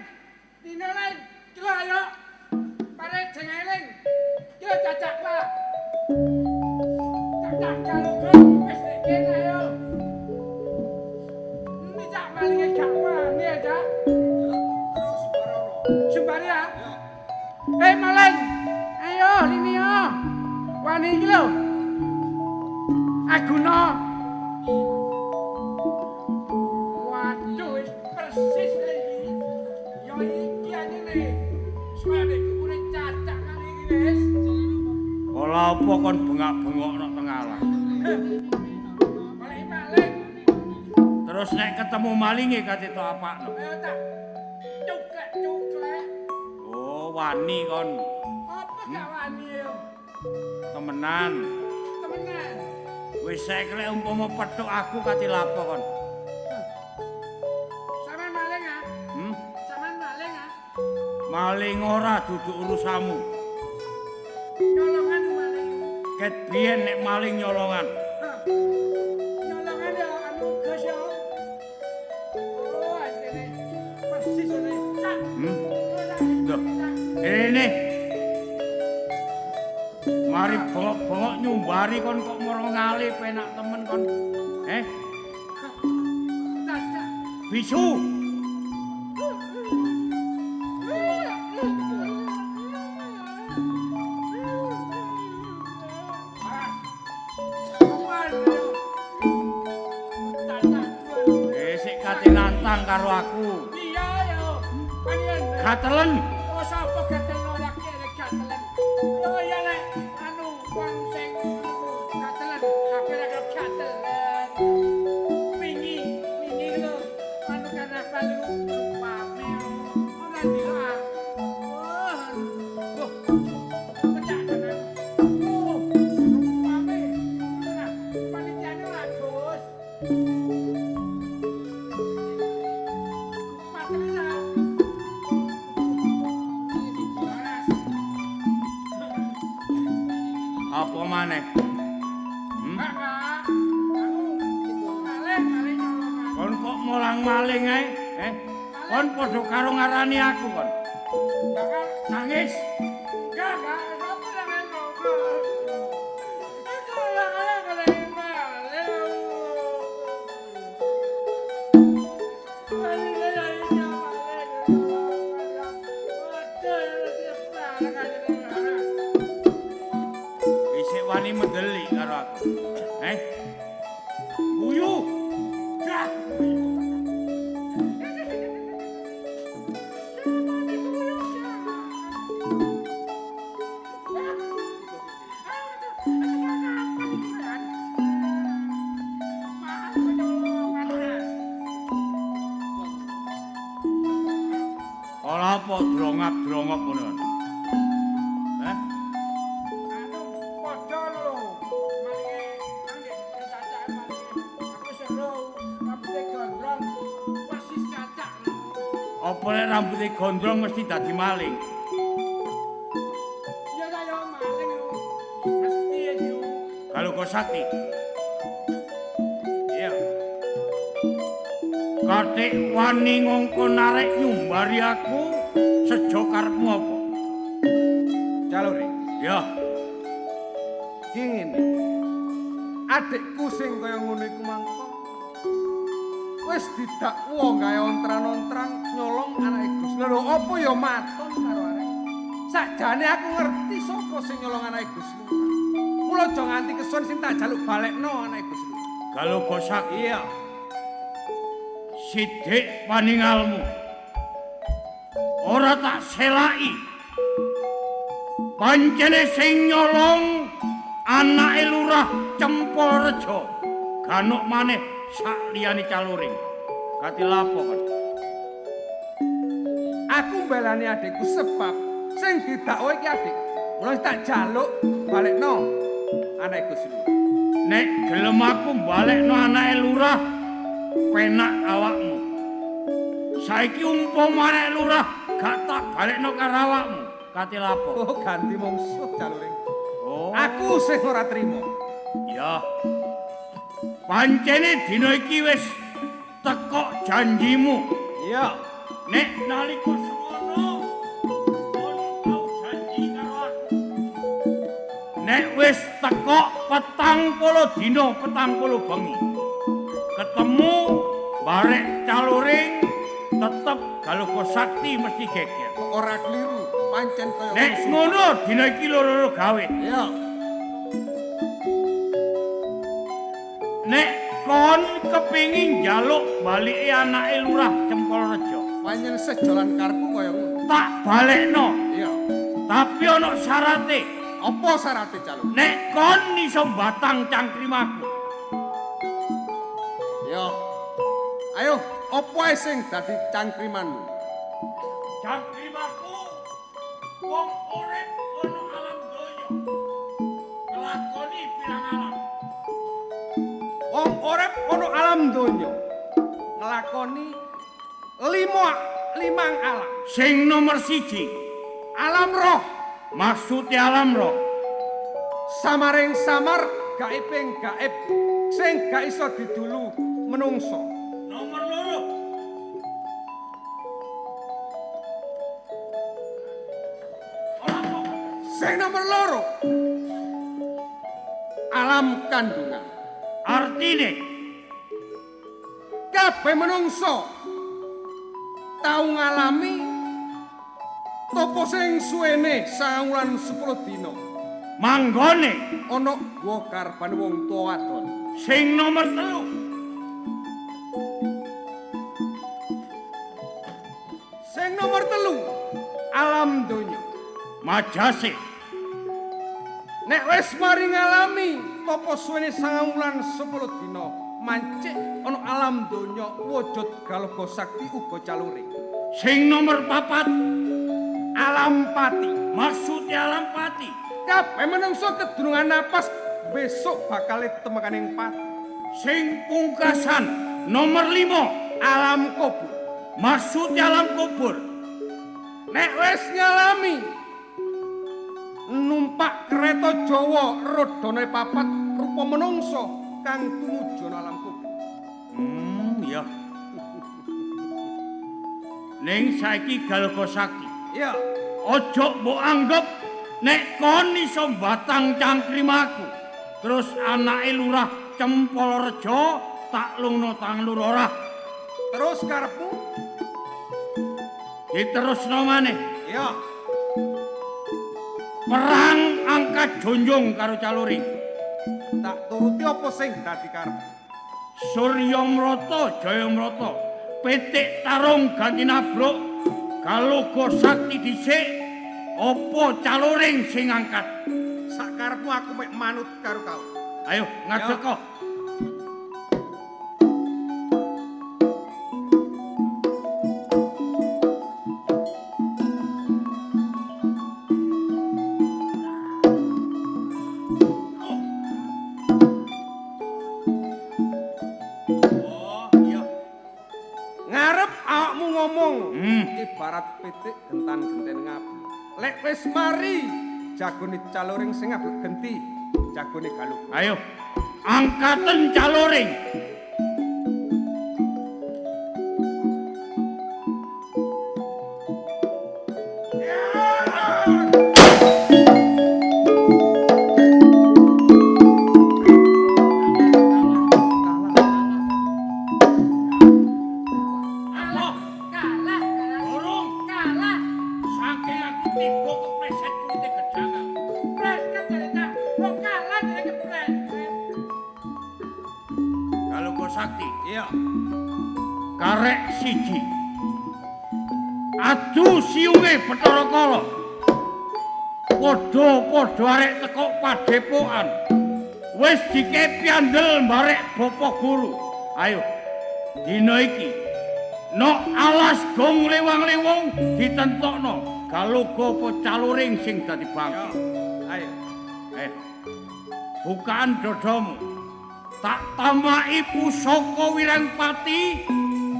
Dino lain. Iki lho ayo. Pare jengeling. Iki lho Cacak, Pak. Cacak Galuga wis nek kene ayo. ya, Cak? Sembari ya. Eh, maling. Ayo, lini yo. Wani iki lho. Aguna. Waduh, wis persis iki. Ya iki anjene. Suwene kukune cacak kali iki wis. Kala apa kon bengak-bengok nang tengah alas? Goleki maling. Terus nek ketemu malinge kate tok apakno? Ayo tak cuklek-cuklek. Oh, wani kon. Apa gak wani yo? Temenan. Temenan. Wis saiki lek umpama petuk aku kate lapo kon? Sampeyan maling ah? Hmm? Sampeyan maling ah? Maling ora duduk urusanmu. Nyolongan maling. Ket biyen nek maling nyolongan. Nyolongan ya anu Gus ya. Oh, anjene. Persis ngene. Cak. Hmm? Loh. Ini. Mari bengok-bengok nyumbari kon kok moro ngali penak temen kon. Eh? Cacak. Bisu. Eh, sik kate nantang karo aku. Iya yo. Panjen. Gatelen. Oh, sapa gatel ora kere gatelen. Oh iya lek anu wong sing gatelen, akhire gatelen. Wingi, wingi lho anu karnaval iku rupane ora ndelok ah. Oh, oh. Pecah tenan. Oh, rupane. Ora panitiane ora Gus. Patene lah. Apa maneh? Hmm? Kakak, anu maling, maling nyolongan. Kon kok molang-maling ae? Eh? Kon padha karo ngarani aku kon. Kakak, Nangis. enggak, enggak, apa yang ngomong? Aku lah maling, maling. Maling, maling, maling. Waduh, Isik wani mendeli karo aku. Eh? Guyu. Gah. Ora apa drongap-drongop ngono. Eh? Anu padha lho. Malinge nang ndek cacake malinge. Aku seru rambute gondrong persis cacak. Apa lek rambute gondrong mesti dadi maling? Iya ta yo maling lho. Mesti ya yo. Kalau kau sakti. Iya. Katik wani ngongkon arek nyumbari aku sejo karepmu apa? Calore, Ya, iki ngene. Adikku sing kaya ngono iku mangko wis didakwa gawe ontran-ontran nyolong anake Gus. Lho lho, apa ya maton karo arek? Sakjane aku ngerti sapa sing nyolong anake Gus. Mula aja nganti kesun sing tak jaluk balekno anake Gus. kalau kau sakti Iya. sidik paningalmu. Ora tak selaki. Pancene sing nyolong anake lurah Cempolrejo. Ganuk maneh sak liyane caluring. Kati lapo kon? Aku mbelani adikku sebab sing didakwa iki adik. Mula tak jaluk balekno anake Gus. Nek gelem aku balekno anake lurah, penak awakmu. Saiki umpama anake lurah gak tak balekno karo awakmu, kate lapo? Oh, ganti mungsuh jaluring. Oh, Aku sing ora trimo. ya. Pancene dina iki wis tekok janjimu. Iya. Nek nalika semono kon tau janji karo aku. Nek wis tekok 40 dina 40 bengi. Ketemu barek caluring Tetep Galoga Sakti mesti geger. Ora kliru, pancen kaya nek ngono dina iki loro-loro gawe. Iya. Nek kon kepingin njaluk balike anake Lurah Cempolrejo, pancen sejalan karepku kaya ngono. Tak balekno. Iya. Tapi ana syarate. Apa syarate, Caluk? Nek kon iso batang cangkrimaku. Iya. Ayo, apa ae sing dadi cangkrimanmu? Cangkrimaku wong urip ana alam donya. Nglakoni pirang alam. Wong urip ana alam donya. Nglakoni limang alam. Sing nomor 1, alam roh. Maksude alam roh samaring samar gaibing gaib sing gak iso didulu menungso. Nomor 2, sing nomor 2 alam kandungan. Artine kabeh menungso tau ngalami topo sing suwene 9 wulan 10 dina manggone ana gua karban wong tuwa wadon. Sing nomor 3, sing nomor 3 alam donya. Majase nek wis mari ngalami topo suwene 9 wulan 10 dina mancik ana alam donya wujud Galoga Sakti uga calure. Sing nomor 4, alam pati. Maksudnya alam pati, kabeh menungso kedurungan napas besok bakal temekaning pati. Sing pungkasan nomor 5, alam kubur. Maksudnya alam kubur, nek wis ngalami numpak kereta Jawa rodane 4 rupa menungso kang tumuju alam kubur. Iya. Ning saiki Galoga Sakti. Iya. Ojo mbok anggep nek kon iso batang cangkrimaku. Terus anake Lurah Cempolrejo tak lungno tang lurah. Terus karepmu diterusno maneh. Iya. Perang angkat jonjong karo Caluri. Tak turuti apa sing dadi karepmu? Surya Mrata Jaya Mrata, pitik tarung ganti nabruk. Galoga Sakti dhisik apa caluring sing angkat? Sakarepmu aku mek manut karo kau. Ayo ngadeg kok. Oh, iya. Ngarep awakmu ngomong. Ibarat pitik gentan-genten ngabu. Lek wis mari jagone caluring sing ngablek genti jagone Galoga. Ayo angkaten caluring. Sakti. Iya. Karek siji. Adu siunge Bathara Kala. Padha-padha arek teko padepokan. Wis dike piandel mbarek bapa guru. Ayo. Dina iki nok alas gong lewang-lewung ditentokno Galoga apa caluring sing dadi bangke. Ayo. Bukaan dadamu. Tak tamaki pusaka Wirangpati,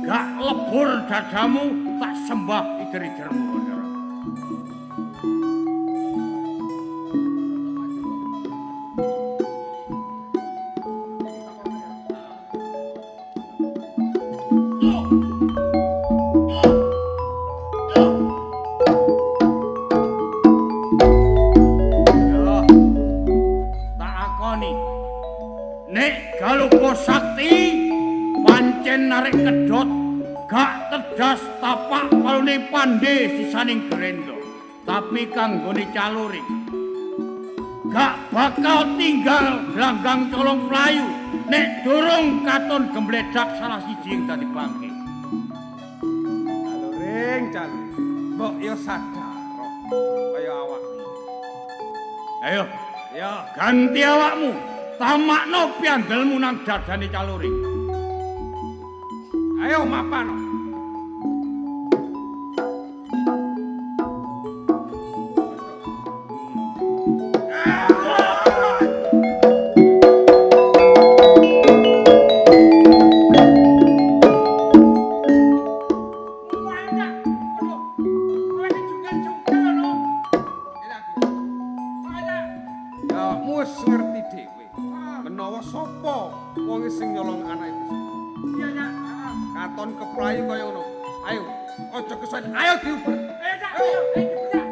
gak lebur dadamu, tak sembah ider-idermu. Nek Galoga Sakti pancen narik kedhot Gak tedas tapak palune pandhe sisaning Gerendra, tapi kanggone Caluring gak bakal tinggal glanggang colong playu nek durung katon gembledak salah siji ing dadi bangke. Caluring, Caluring. Mbok yo sadar kaya awakmu. Ayo, Ya, ganti awakmu, tamakno piandelmu nang dadane Caluring. Ayo mapano. Wae, Cak. Waduh. Kowe iki jungkel-jungkel ngono. Wae, Cak. Ya, wis ngerti dhewe. Menawa sapa wong sing nyolong anake Gusti. Iya, Cak. Heeh. Katon keplayu kaya ngono. Ayo, aja kesuwen. Ayo diuber. Ayo, Cak. Ayo, ayo diuber, Cak.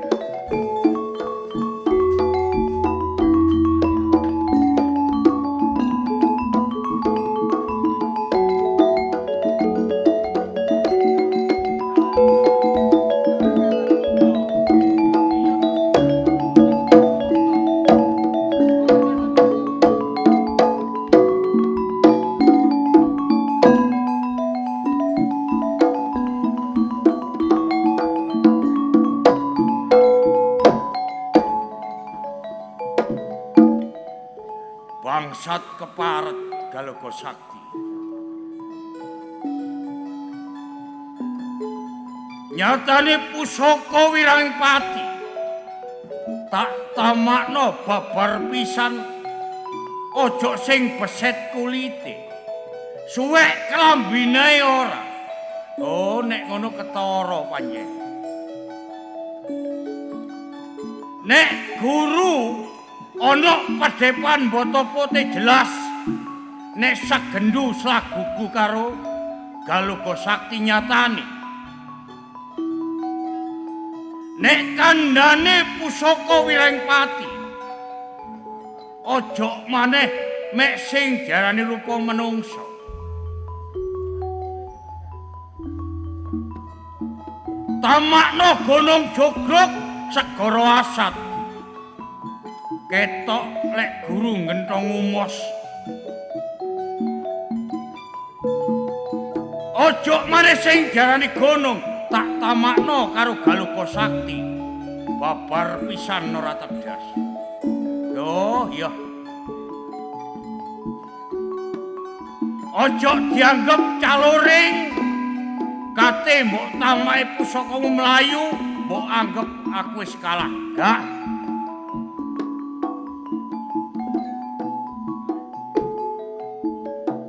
Bangsat keparet Galogo Sakti. Nyatane pusaka wirang pati tak tamakno babar pisan, ojo sing beset kulite. Suwek klambine ora. Oh, nek ngono ketara panjen. Nek guru ana padepan Botopote jelas nek sagendu slagugu karo Galogo Sakti nyatane. Nek kandhane pusaka wirang pati ojo maneh mek sing diarani rupa menungsa. Tamakno gunung jogrok segara asat. Ketok lek guru ngentong umos. Ojo maneh sing diarani gunung tak tamakno karo Galogo Sakti. Babar pisan ora tedas. Yo, iya. Ojo dianggep Caluring kate mbok tamake pusakamu mlayu, mbok anggep aku wis kalah. Gak.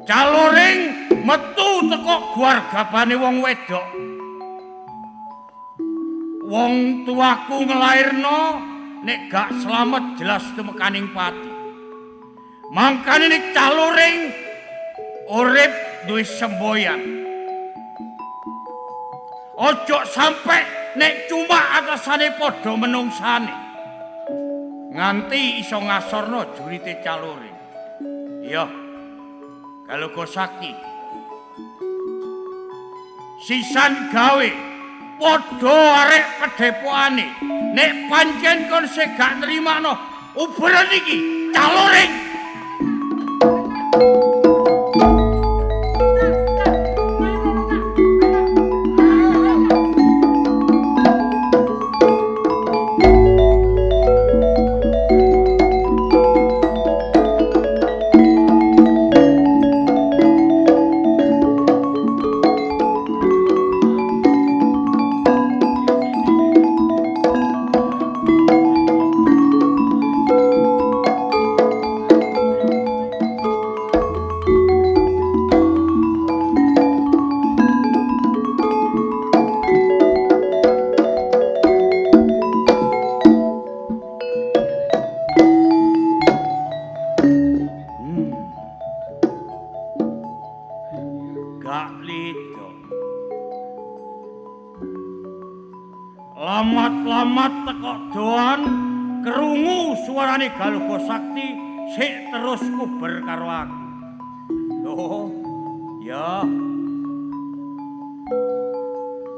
Caluring metu teko guargabane wong wedok. Wong tuaku nglairno nek gak slamet jelas tumekaning pati. Mangkane nek Caluring urip duwe semboyan. Ojo sampe nek cuma atasane padha menungsane. Nganti iso ngasorno jurite Caluring. Iya. Galogo Sakti. Sisan gawe padha arek pedhepokane. Nek pancen kon sing gak nrimakno uberen iki Caluring. Gak lido. Lamat-lamat teko doan krungu suarane Galogo Sakti sik terus kuber karo aku. Oh, ya.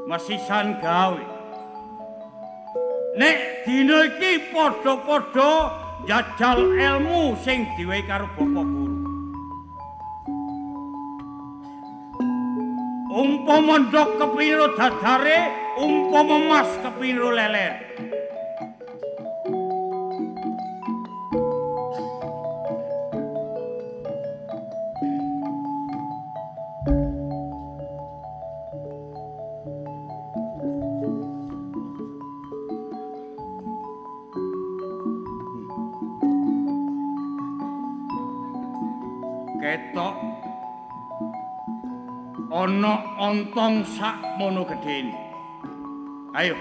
Mesisan gawe. Nek dina iki padha-padha njajal ilmu sing diwehi karo Bapak Guru. Umpama ndok kepinro dadare, umpama mas kepinro leler. Ketok ana ontong sakmono gedhene. Ayo.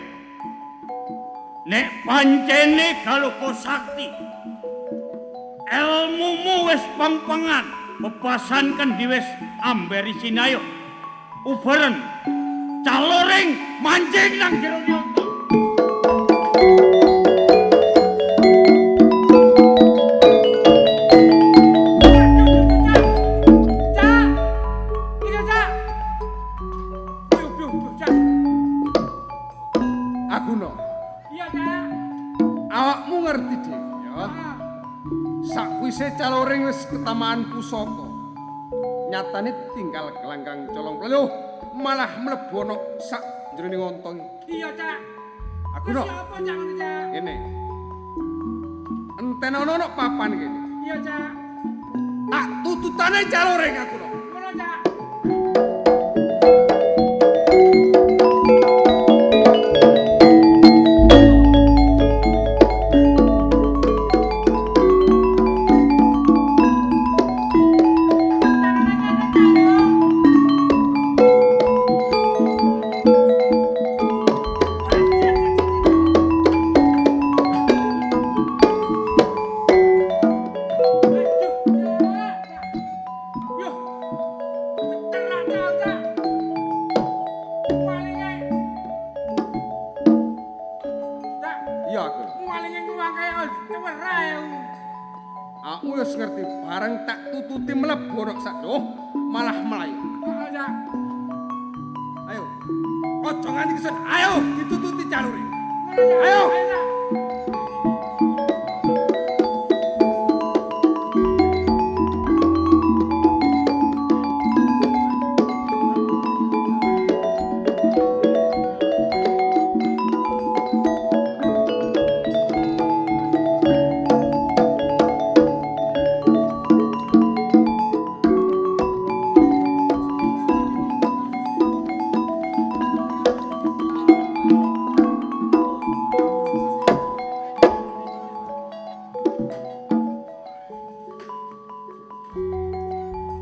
Nek pancene Galuka Sakti, elmumu wis pengpengan, bebasan kendhi wis amber isine, ayo. Uberen caloring mancing nang jero ontong. Cak. Iki Cak. Piu piu piu Cak. Aguna, Iya Cak. awakmu ngerti dhewe ya. Sakwise caloring wis ketamaan pusaka. Nyatane tinggal gelanggang colong lho, malah mlebu ana sak jroning ontong. Iya Cak. Aguna, Wis apa Cak ngono Cak? ngene. Entenono ana papan kene. Iya Cak. Tak tututane caloring Aguna. Ngono Cak. Yo. Terak Cak, Cak. Malinge. Cak, Iya Aguna. malinge ngluwang kaya cewerah ya. Aku wis ngerti bareng tak tututi mlebu ana sak lho, malah mlayu. Heeh, Cak. Ayo. Aja nganti kesun. Ayo ditututi calure. Ngono, Cak. Ayo. Ayo, Cak.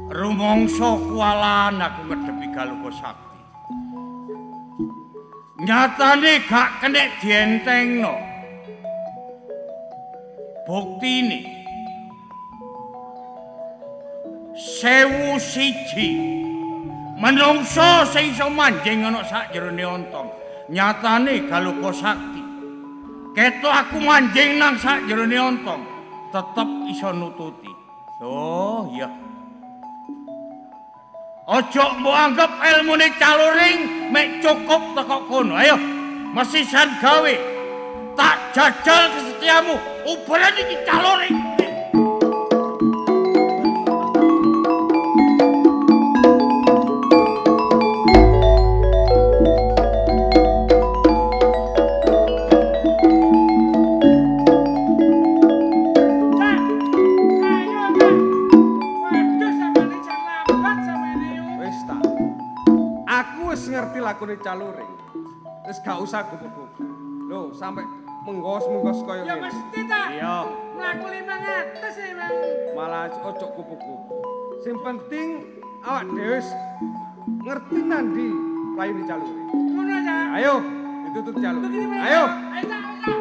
Rumangsa kuwalan aku ngedepi Galuka Sakti. Nyatane gak kenek dientengno. Buktine 1001 menungso sing iso manjing ana sakjerone ontong. Nyatane Galuka Sakti ketok aku manjing nang sakjerone ontong tetep iso nututi. Oh iya. Ojo mbok anggap ilmune caloring mek cukup teko kono. Ayo, mesisan gawe. Tak jajal kesetiamu. Uberen iki caloring. Cak. Ayo, Cak. Waduh, sampeyan jan lambat sampeyan iki. Wis ta. Aku wis ngerti lakone caluring. Wis gak usah gugup-gugup. Lho, sampe menggos-menggos kaya Ya ngene. mesti ta. Iya, Mlaku 500 e, Mang. malah ojo gugup-gugup. Sing penting awak dhewe wis ngerti nandi playune caluring. Ngono, Cak. Ayo, ditutup jalur. Begini, Pak. Ayo. Ayo, Cak, ayo, Cak.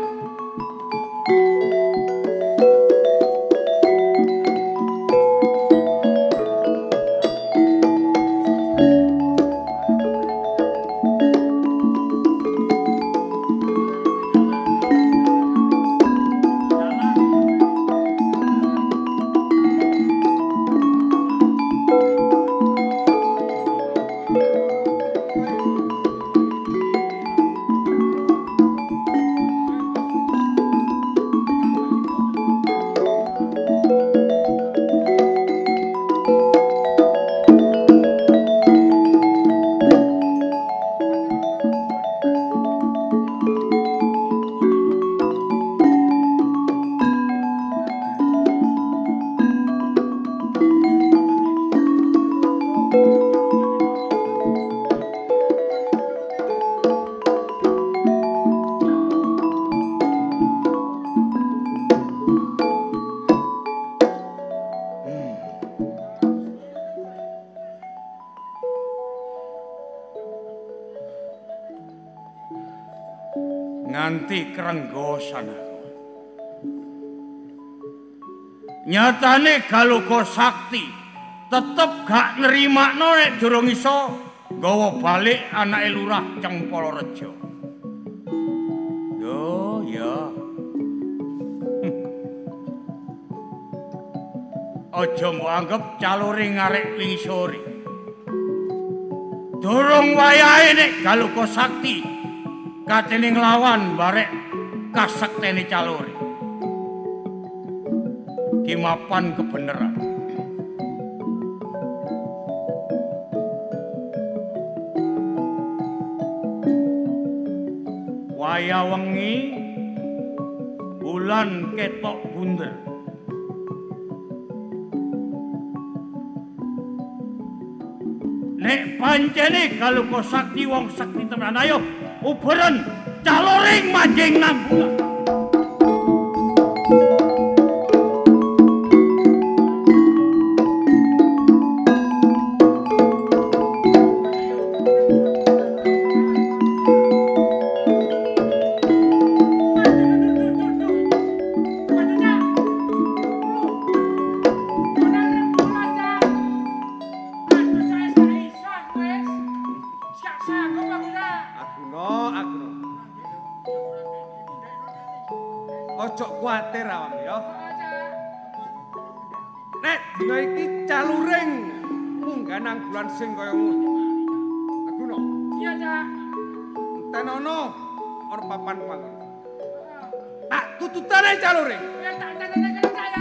Nganti krenggosan aku. Nyatane Galuga Sakti tetep gak nerimakno nek durung iso nggawa balik anake Lurah Cempala Reja. Yo ya. Aja mbok anggep calure ngarek wingi sore. Durung wayahe nek Galuga Sakti katene nglawan barek kasektene calure. Ki mapan kebeneran. Waya wengi bulan ketok bunder. Nek pancene Galuga Sakti wong sekti temenan, ayo uberen caloring manjing nang bulan. Ojo kuwatir awakmu ya. Nek dina iki caluring munggah nang bulan sing kaya ngono. Aguna. Iya, Cak. Entenono ana papan panggon. Tak tututane caluring. Ya tak entenono Cak ya.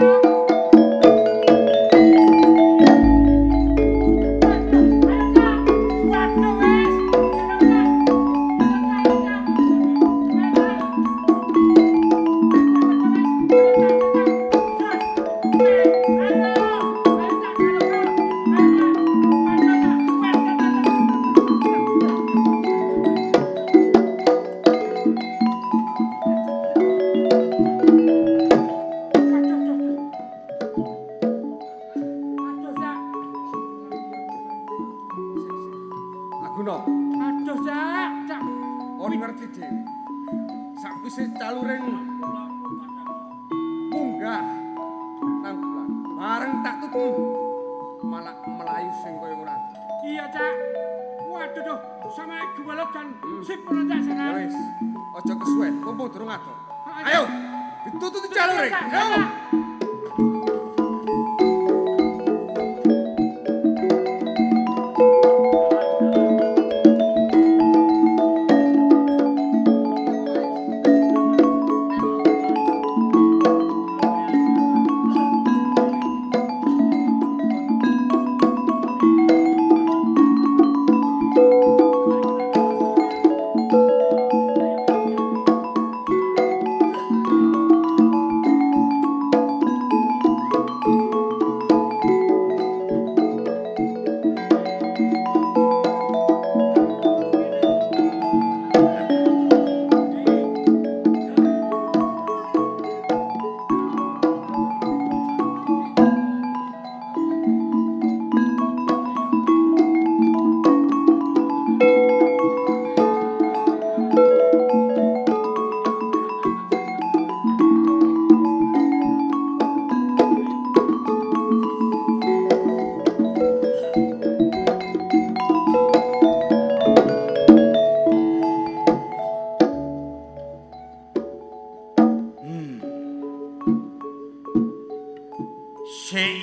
Aduh, Cak, Cak. Kon ngerti dhewe. Sakwise caluring munggah nang bulan, bareng tak tutu malah melayu sing kaya ngono. Iya, Cak. Waduh duh, sama gwelek kan sip ngono Cak sana. Ya wis, aja kesuwen, mumpung durung ado. Ayo, ditututi caluring. Ayo.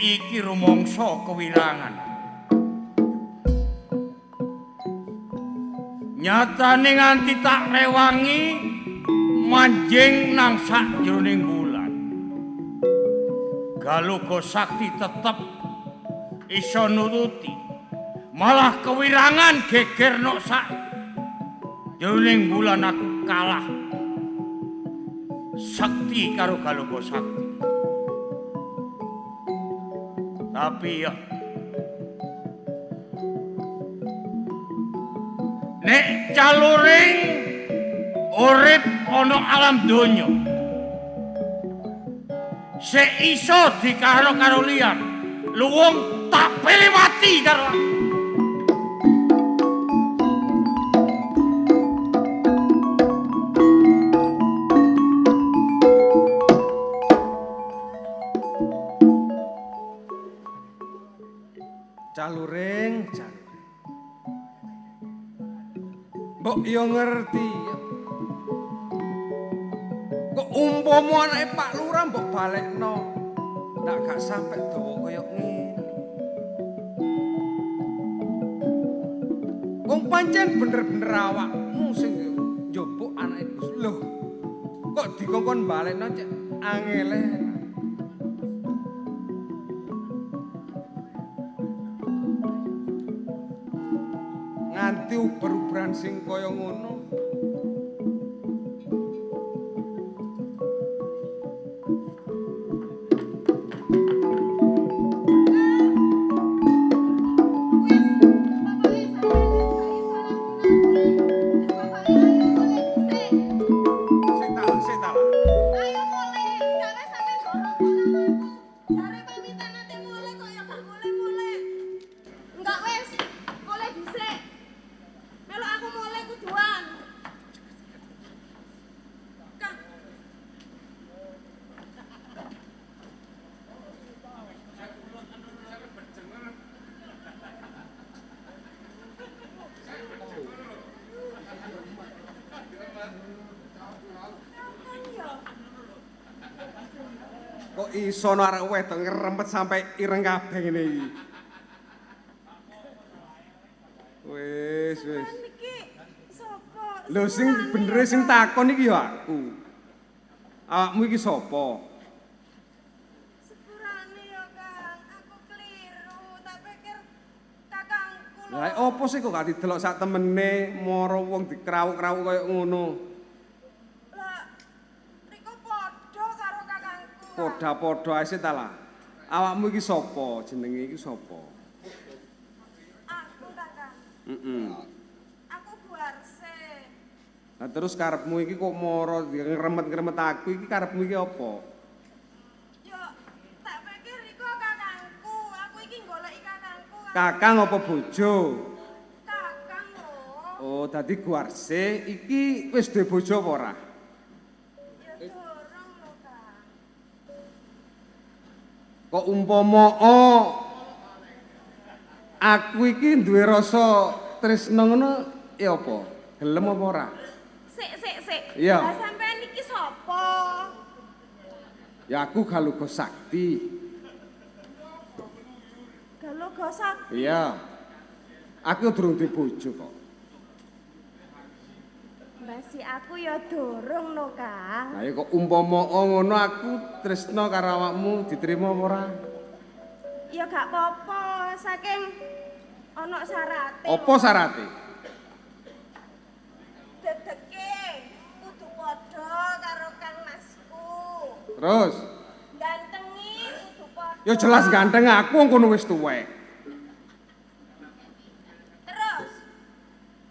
Iki rumangsa kewirangan. Nyatane nganti tak rewangi manjing nang sakjroning bulan. Galuga Sakti tetep iso nuruti. Malah kewirangan geger nok sak jroning bulan aku kalah. Sakti karo Galuga Sakti. Tapi ya, nek caluring urip ana alam donya sik iso dikarno karo liyan, luwung tak pilih mati karo aku. Mbok yo ngerti. Kok umpama anake Pak Lurah mbok balekno. Ndak gak sampe dawa kaya ngene. Wong pancen bener-bener awakmu sing njupuk anake Gus. Loh. Kok dikongkon balekno cek angele. Nganti uber-uberan sing kaya ngono. Kok iso no arek wedok ngrempet sampe ireng kabeh ngene iki. Wis, wis. Lho sing benere sing takon iki ya aku. Awakmu iki sapa? Sepurane ya, Kang. Aku kliru, tak pikir kakangku lho. Lah opo sih kok gak didelok sak temene moro wong dikrawuk-krawuk kaya ngono. Lah riko padha karo kakangku. Padha-padha ae ta lah. Awakmu iki sapa? Jenenge iki sapa? Aku ta, Kang. Heeh. Aku Buarse. Lah terus karepmu iki kok moro ngremet-ngremet aku iki karepmu iki apa? Yo tak pikir iku kakangku. Aku iki goleki kakangku. Kakang apa bojo? Kakang lho. Oh, dadi Guarse iki wis duwe bojo apa ora? Ya durung lho, Kang. Kok umpama aku iki duwe rasa tresna ngono ya apa? Gelem apa ora? Sik, sik, sik. Iya. Lah sampean iki sapa? Ya aku Galuga Sakti. Galuga Sakti. Iya. Aku durung duwe bojo kok. Mbasi aku ya durung lho, Kang. Lah ya kok umpama ngono aku tresna karo awakmu diterima apa ora? Ya gak apa-apa, saking ana syarate. Apa syarate? Dedeke kudu padha karo Kang Masku. Terus? Gantengi kudu padha. Ya jelas ganteng aku wong kono wis tuwek. Terus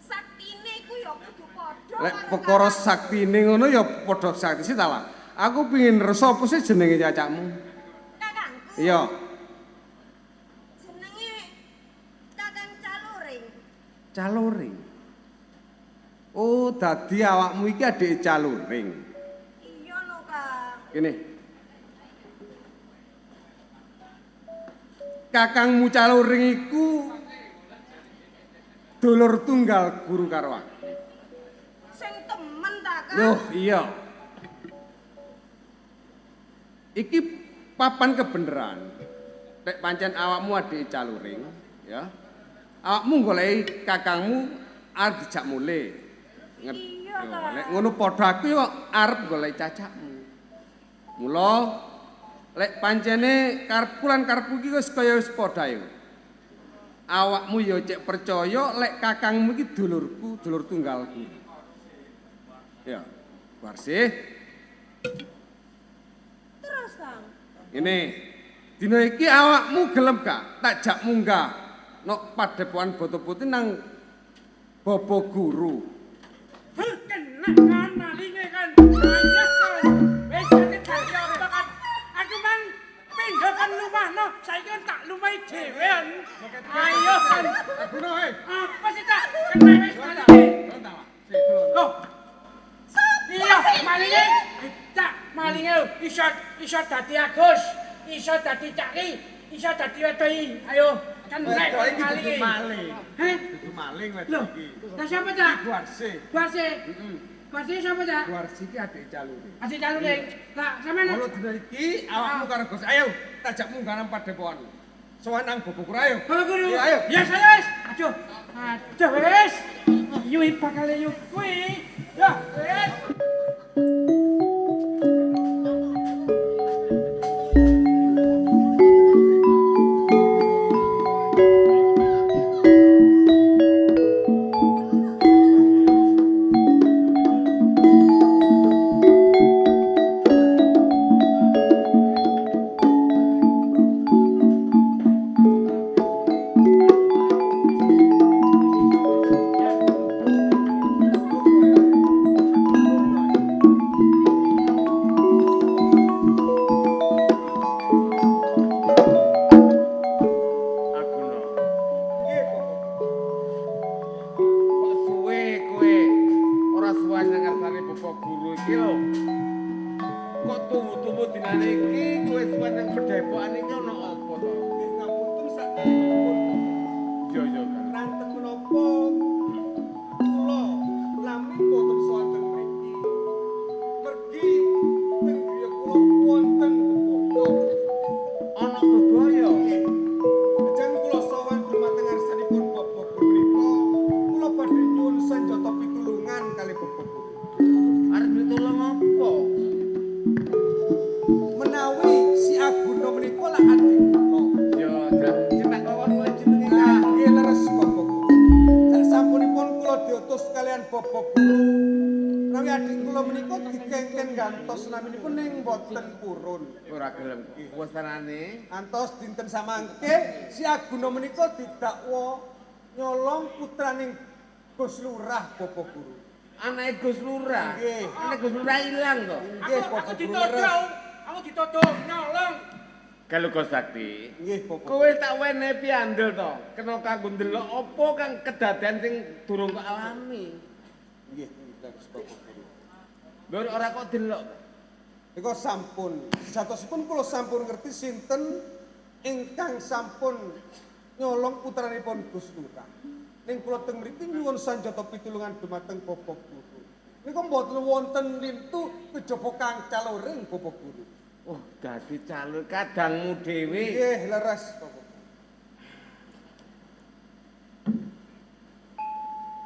saktine iku ya kudu padha. Lek perkara saktine ngono ya padha sakti sih ta lah. Aku pengin resa apa sih jenenge cacakmu? Kakangku. Iya. Jenenge Kakang Caluring. Caluring. Oh, dadi awakmu iki adike Caluring. Iya lho, Kang. Kene. Kakangmu Caluring iku dulur tunggal guru karo aku. Sing temen ta, Kang? Loh, iya. Iki papan kebenaran. Nek pancen awakmu adike Caluring, ya. Awakmu goleki kakangmu arep dijak mulih. Iya, Kang. Nek ngono padha aku yo arep goleki cacakmu. Mula lek pancene karepku lan karepku iki wis kaya wis padha yo. Awakmu yo cek percaya lek kakangmu iki dulurku, dulur tunggalku. Ya, Warsih. Terus, Kang. Ngene. Dina iki awakmu gelem gak tak jak munggah nok padepokan Boto Putih nang Bobo Guru. Kena kan malinge kan. Ayah kan. Wis ate dadi apa kan. Aku mang pindho kan lumahno, saiki kan tak lumahi dhewe. Ayo kan. Guno he. Apa sih tak? Kena wis malinge. Loh. Iya, malinge. Tak, malinge iso iso dadi Agus, iso dadi Cak Ki, iso dadi Wedoki. Ayo, Kena Wedok iki maling. dudu maling. Heh? Dudu maling Loh, wedok iki. lah siapa, Cak? Guarse. Guarse. Heeh. Guarse siapa, Cak? Guarse iki adik calure. Adik calure. Lah sampean Mula dina iki awakmu karo Gus ayo tajak munggah nang padepokan. Sowan nang Bapak Guru ayo. Bapak Guru. Iya, ayo. Ya saya wis. Aduh. Aduh wis. Yu bakal yu kuwi. Ya wis. Aguna. Nggih, Bapak. Kok suwe kowe ora suwan nang ngarsane Bapak Guru iki lho. Kok tumu-tumu dinane iki kowe suwan nang pedepokan iki ana apa to? Nggih, ngapunten sakderengipun. Iya iya kan. Ranten menapa kula lami boten sowan teng mriki. Mergi teng griya kula wonten bebaya. Ana bebaya. Nggih. Lajeng kula sowan dumateng ngarsanipun Bapak Guru menika, kula badhe nyuwun sanjata pitulungan kalih Bapak Guru. Arep ditolong apa? Menawi si Aguna menika lak adik kula. Ya, cetak kawon kowe jenenge Nah, nggih leres Bapak Guru. Sak sampunipun kula diutus kalian Bapak Guru. Menawi adik kula menika dikengken gantos naminipun ning boten purun. Ora gelem. Wesanane Antos dinten samangke si Aguna menika didakwa nyolong putraning Gus Lurah Bapak Guru. anake Gus Lurah. Nggih. Anake Gus Lurah ilang to. Nggih Aku Bapak Guru dituduh. leres. Aku dituduh nyolong. Kalau Gus Sakti, Nggih Bapak. kowe tak wenehi piandel to. Kena kanggo ndelok apa kang kedadean sing durung kok alami. Nggih leres Bapak Guru. Lho ora kok delok. Nika sampun, sejatosipun kula sampun ngerti sinten ingkang sampun nyolong putranipun Gus Lurah. Ning kula teng mriki nyuwun sanjata pitulungan dumateng Bapak Guru. Nika mboten wonten lintu kejaba kang caloring Bapak Guru. Oh, dadi calon kadangmu dhewe. Nggih, leres Bapak.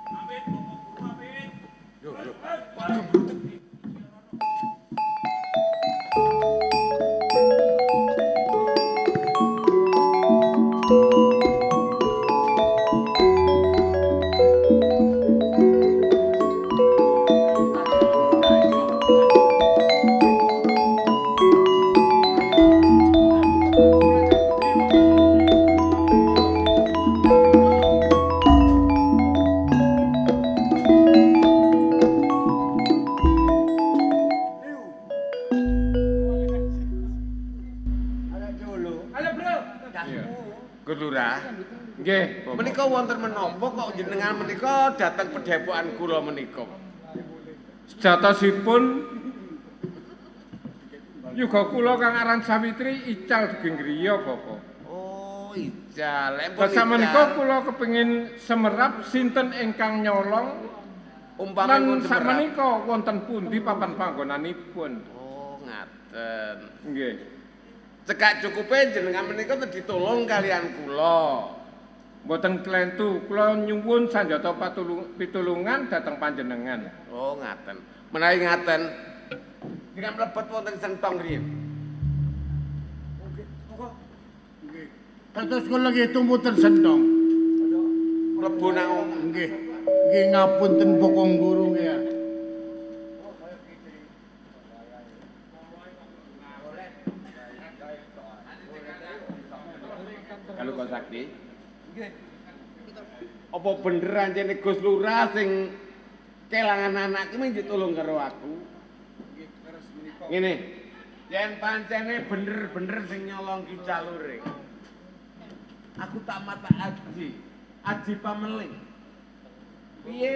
Arek dulu. Halo, Bro. Gus Lurah, Nggih, Bapak. menika wonten menapa kok jenengan menika dateng pedepokan kula menika? Sejatosipun yuga kula kang aran Sawitri ical dugi griya, Bapak. Oh, ical. Lek pun Lah sakmenika kula kepengin semerap sinten ingkang nyolong umpama lan pun semerap. sakmenika wonten pundi papan panggonanipun. Oh, ngaten. Nggih. Cekak cukupe jenengan menika ditolong kalian kula. Mboten klentu, kula nyuwun sanjata pitulungan dhateng panjenengan. Oh, ngaten. Menawi ngaten, jenengan mlebet wonten sentong riyin. Kados kula nggih tumuten sentong. Mlebu nang omah. Nggih. Nggih ngapunten bokong guru nggih ya. Kalau kau sakti. Apa bener ancene Gus Lurah sing kelangan anak ki mung ditolong karo aku? Ngene. Yen pancene bener-bener sing nyolong ki calure. Aku tak mata aji, aji pameling. Piye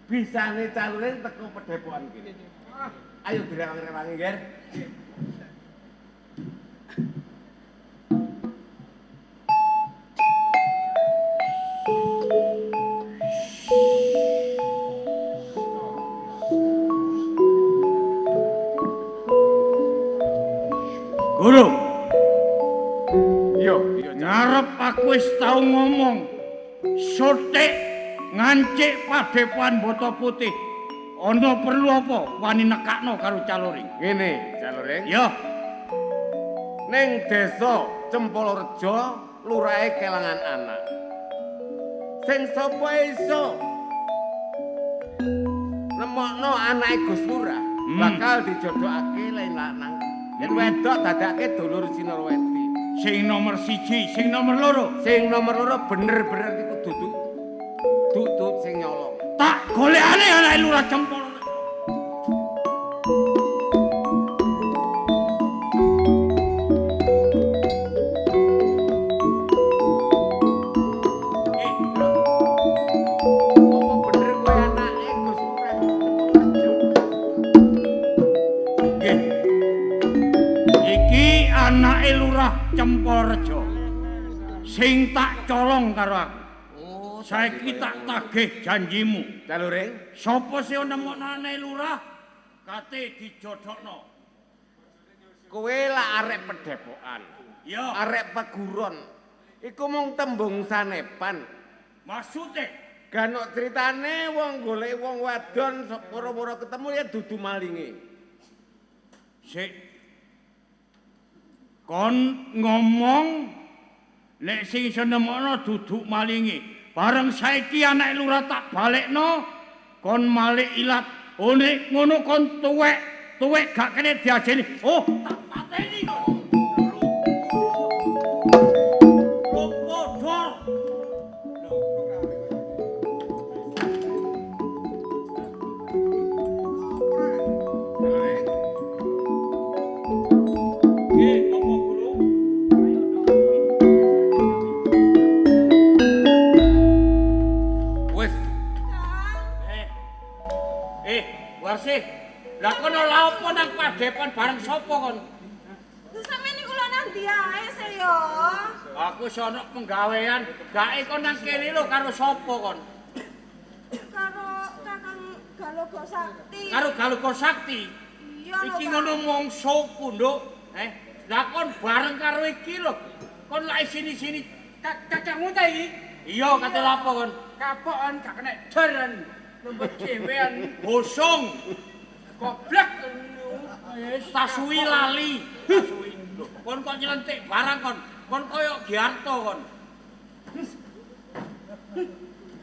bisane calure teko pedepokan kene? Ayo direwang-rewangi, Ger. Aku wis tau ngomong sotik ngancik padepokan Boto Putih. Ana perlu apa wani nekakno karo Caloring? Ngene, Caloring. Ya. Ning desa Cempolorejo lurahe kelangan anak. Sing sapa iso nemokno anake Gus Lurah bakal dijodhokake lan lanang. Yen wedok dadake dulur Sinarwedi. Sing nomor 1, sing nomor 2. Sing nomor 2 bener-bener iku dudu duduk sing nyolong. Tak golekane anake Lurah Cempolorejo. Apa bener kowe anake Gus Lurah Cempolorejo? Nggih. Iki anake Lurah Cempolorejo. Sing tak colong karo aku. Oh, Saiki tak tagih janjimu. Caloring. Sapa sing nemokno anake lurah kate dijodhokno. Kowe lak arek pedepokan, Ya, arek peguron. Iku mung tembung sanepan. maksude Ganok critane wong golek wong wadon poro-poro ketemu ya dudu malinge. sik kon ngomong nek sing iso nemokno duduk malinge. Bareng saiki anake lurah tak balekno kon malik ilat. Oh nek ngono kon tuwek, tuwek gak kene diajeni. Oh, tak pateni kon. Lopo dor. Nggih, apa guru? Wis, Eh. Eh, Warsih. Lah kono lha opo nang padepokan bareng sapa kon? Lho sampeyan niku lho nang ndi ae se yo. Aku wis ana penggawean, gake kon nang kene lho karo sapa kon? Karo Kakang Galogo Sakti. Karo Galuga Sakti. Iya lho. Iki Kang. ngono mongsoku, Nduk. Eh, lah kon bareng karo iki lho. Kon lak sini-sini. Kakangmu ta iki? Iya, kate lapo kon? Kapokan gak kena doran. Lumpur dhewean. Bosong, Goblok. Wis tasuwi lali. Tasuwi. Lho, kon kok nyelentik barang kon. Kon koyo Giarto kon.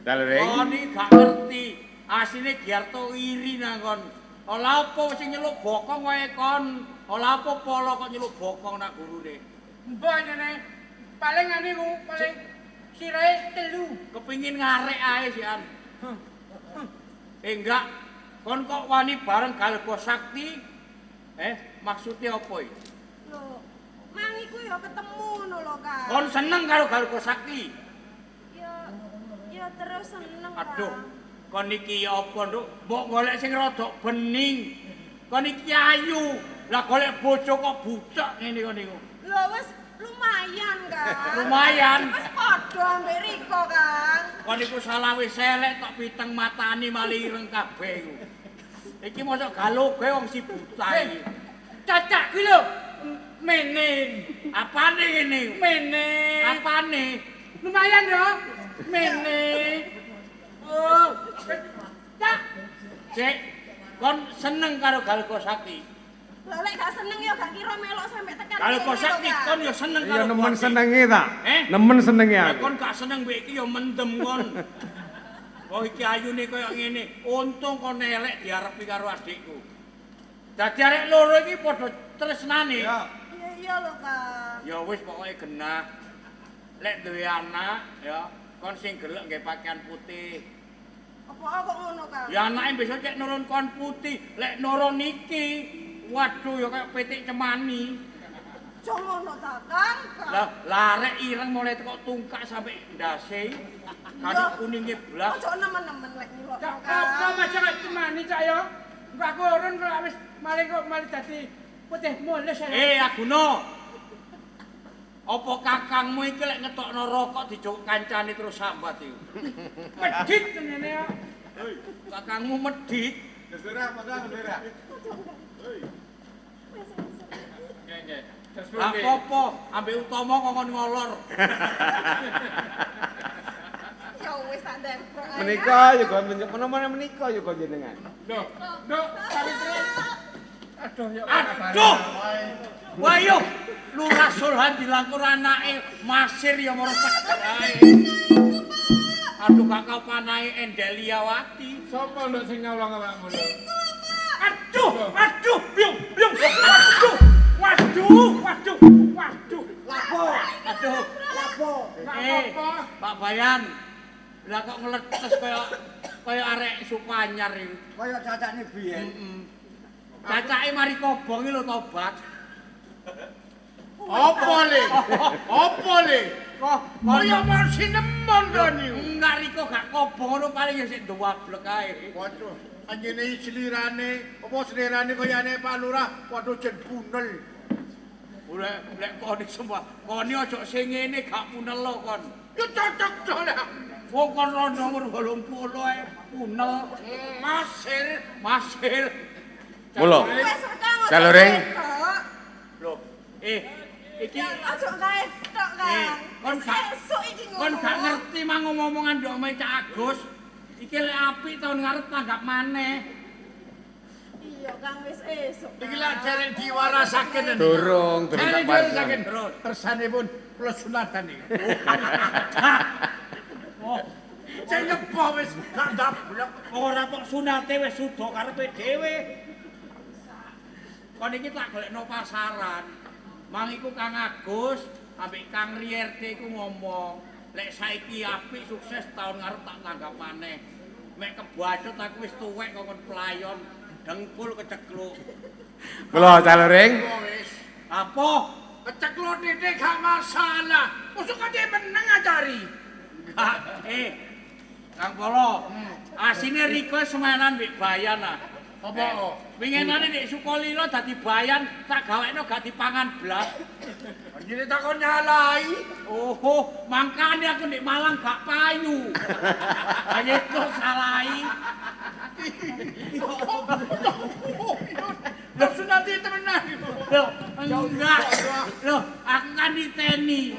Caloring. Kon iki gak ngerti. Asline Giarto iri nang kon. Ora apa sing nyeluk bokong wae kon. Ora apa polo kok nyeluk bokong nak gurune. Mbok ngene. Paling ngene ku, paling sirahe telu. Kepingin ngarek ae sian. Eh enggak. Kon kok wani bareng Galga Sakti? Eh, maksudnya apa iki? Lho, mang iku ya ketemu ngono lho, Kang. Kon seneng karo Galga Sakti? Ya ya terus seneng, Kang. Aduh, kon iki ya apa, Nduk? Mbok golek sing rada bening. Kon iki ayu. Lah golek bojo kok butek ngene kon niku. Lho wis lumayan, Kang. Lumayan. Wis padha ambek Riko, Kang. Kon iku salah wis elek tok piteng matani mali ireng kabeh iku. Iki mosok galoge wong si buta iki. Cacak ku lho. Mene. Apane ngene? Mene. Apane? Lumayan yo. Mene. Oh. Tak. Cek, kon seneng karo Galga Sakti. Lho lek gak seneng ya gak kira melok sampe tekan Galga kene lho, Sakti Kang. kon ya seneng Iya karo nemen Gusti. senenge ta? Eh? Nemen senenge Lah aku. kon gak seneng mbek iki ya mendem kon. Wong iki ayune kaya ngene, untung kon elek diarepi karo adikku. Dadi arek loro iki padha tresnane. Ya. Iya iya lho, Kang. Ya wis pokoke genah. Lek duwe anak ya, kon sing gelek nggae pakaian putih. Apa kok ngono, Kang? Ya anake besok cek nurun kon putih, lek nurun iki, waduh ya kaya pitik cemani. Aja ngono ta, Kang. Kang. Lah larek ireng mulai teko tungkak sampe ndase. Kadok kuninge blas. Ojo nemen-nemen lek nyelokno, Cak Kang. apa masa gak cemani cak yo. Engko aku urun kok wis malah kok malah dadi putih mulus ya. Eh Aguna. Apa kakangmu iki lek ngetokno rokok dijukuk kancane terus sambat iku? Medhit ngene yo. Kakangmu medhit. Gus Lurah, monggo Gus Lurah. Nggih, nggih. Lah apa ambek utama kok ngolor. Ya wis tak ndemprok. Menika yoga menapa menika yoga jenengan. Lho, Nduk, Sawitri. Aduh ya aduh. Wah yo, Lurah Sulhan dilangkur anake Masir ya moro seger ae. Aduh kakak panahe Endeliawati. Sapa nduk sing nyolong awakmu lho? Aduh, aduh, byung, byung. Aduh. Waduh, waduh, waduh. Lapo? Aduh, lapo? Pak Bayan. Lah kok ngletes kaya arek suku anyar iki. Kaya cacane biyen. Heeh. Cacake mari kobong iki lho tobat. Apa le? Apa le? Kok kaya mau sinemon to niku. Enggak Riko gak kobong ngono paling ya sik nduwablek ae. Waduh, anjene selirane, apa selirane kayane Pak Lurah, waduh jen punel. Lek kon iki semua, kon aja sing ngene gak punel lho kon. Ya cocok to lah. Wong kon rondo umur 80 ae punel. Masir, masir. Mula. Caloring. Lho, iki aja kae tok, Kang. Kon gak esuk iki ngono. Kon gak ngerti mang ngomong-omongan ndok omahe Cak Agus. Iki lek apik taun ngarep tanggap maneh. Iya, Kang wis esuk. Iki lak dereng diwarasaken. Durung, durung tak diwarasaken. Tersanipun kula sunatan iki. Oh, sing nyepo wis gak ndablek. Ora kok sunate wis suda karepe dhewe. Kon iki tak golekno pasaran. Mang iku Kang Agus ambek Kang Riyerte iku ngomong, lek saiki apik sukses taun ngarep tak tanggap maneh. Mek kebacut aku wis tuwek kok kon pelayon, dengkul kecekluk. Mula Caloring. Apa? Kecekluk titik gak masalah. Usuk kate meneng acari. Enggak, Kang Polo, asine Riko semanan mbek Bayan ah. Apa? Winginane nek Sukolilo dadi Bayan tak gawekno gak dipangan blas. Anjene takon nyalai. Oh, mangkane aku nek Malang gak payu. Ayo kok salahi. Lho sunati temenan. Lho, enggak. Lho, aku kan diteni.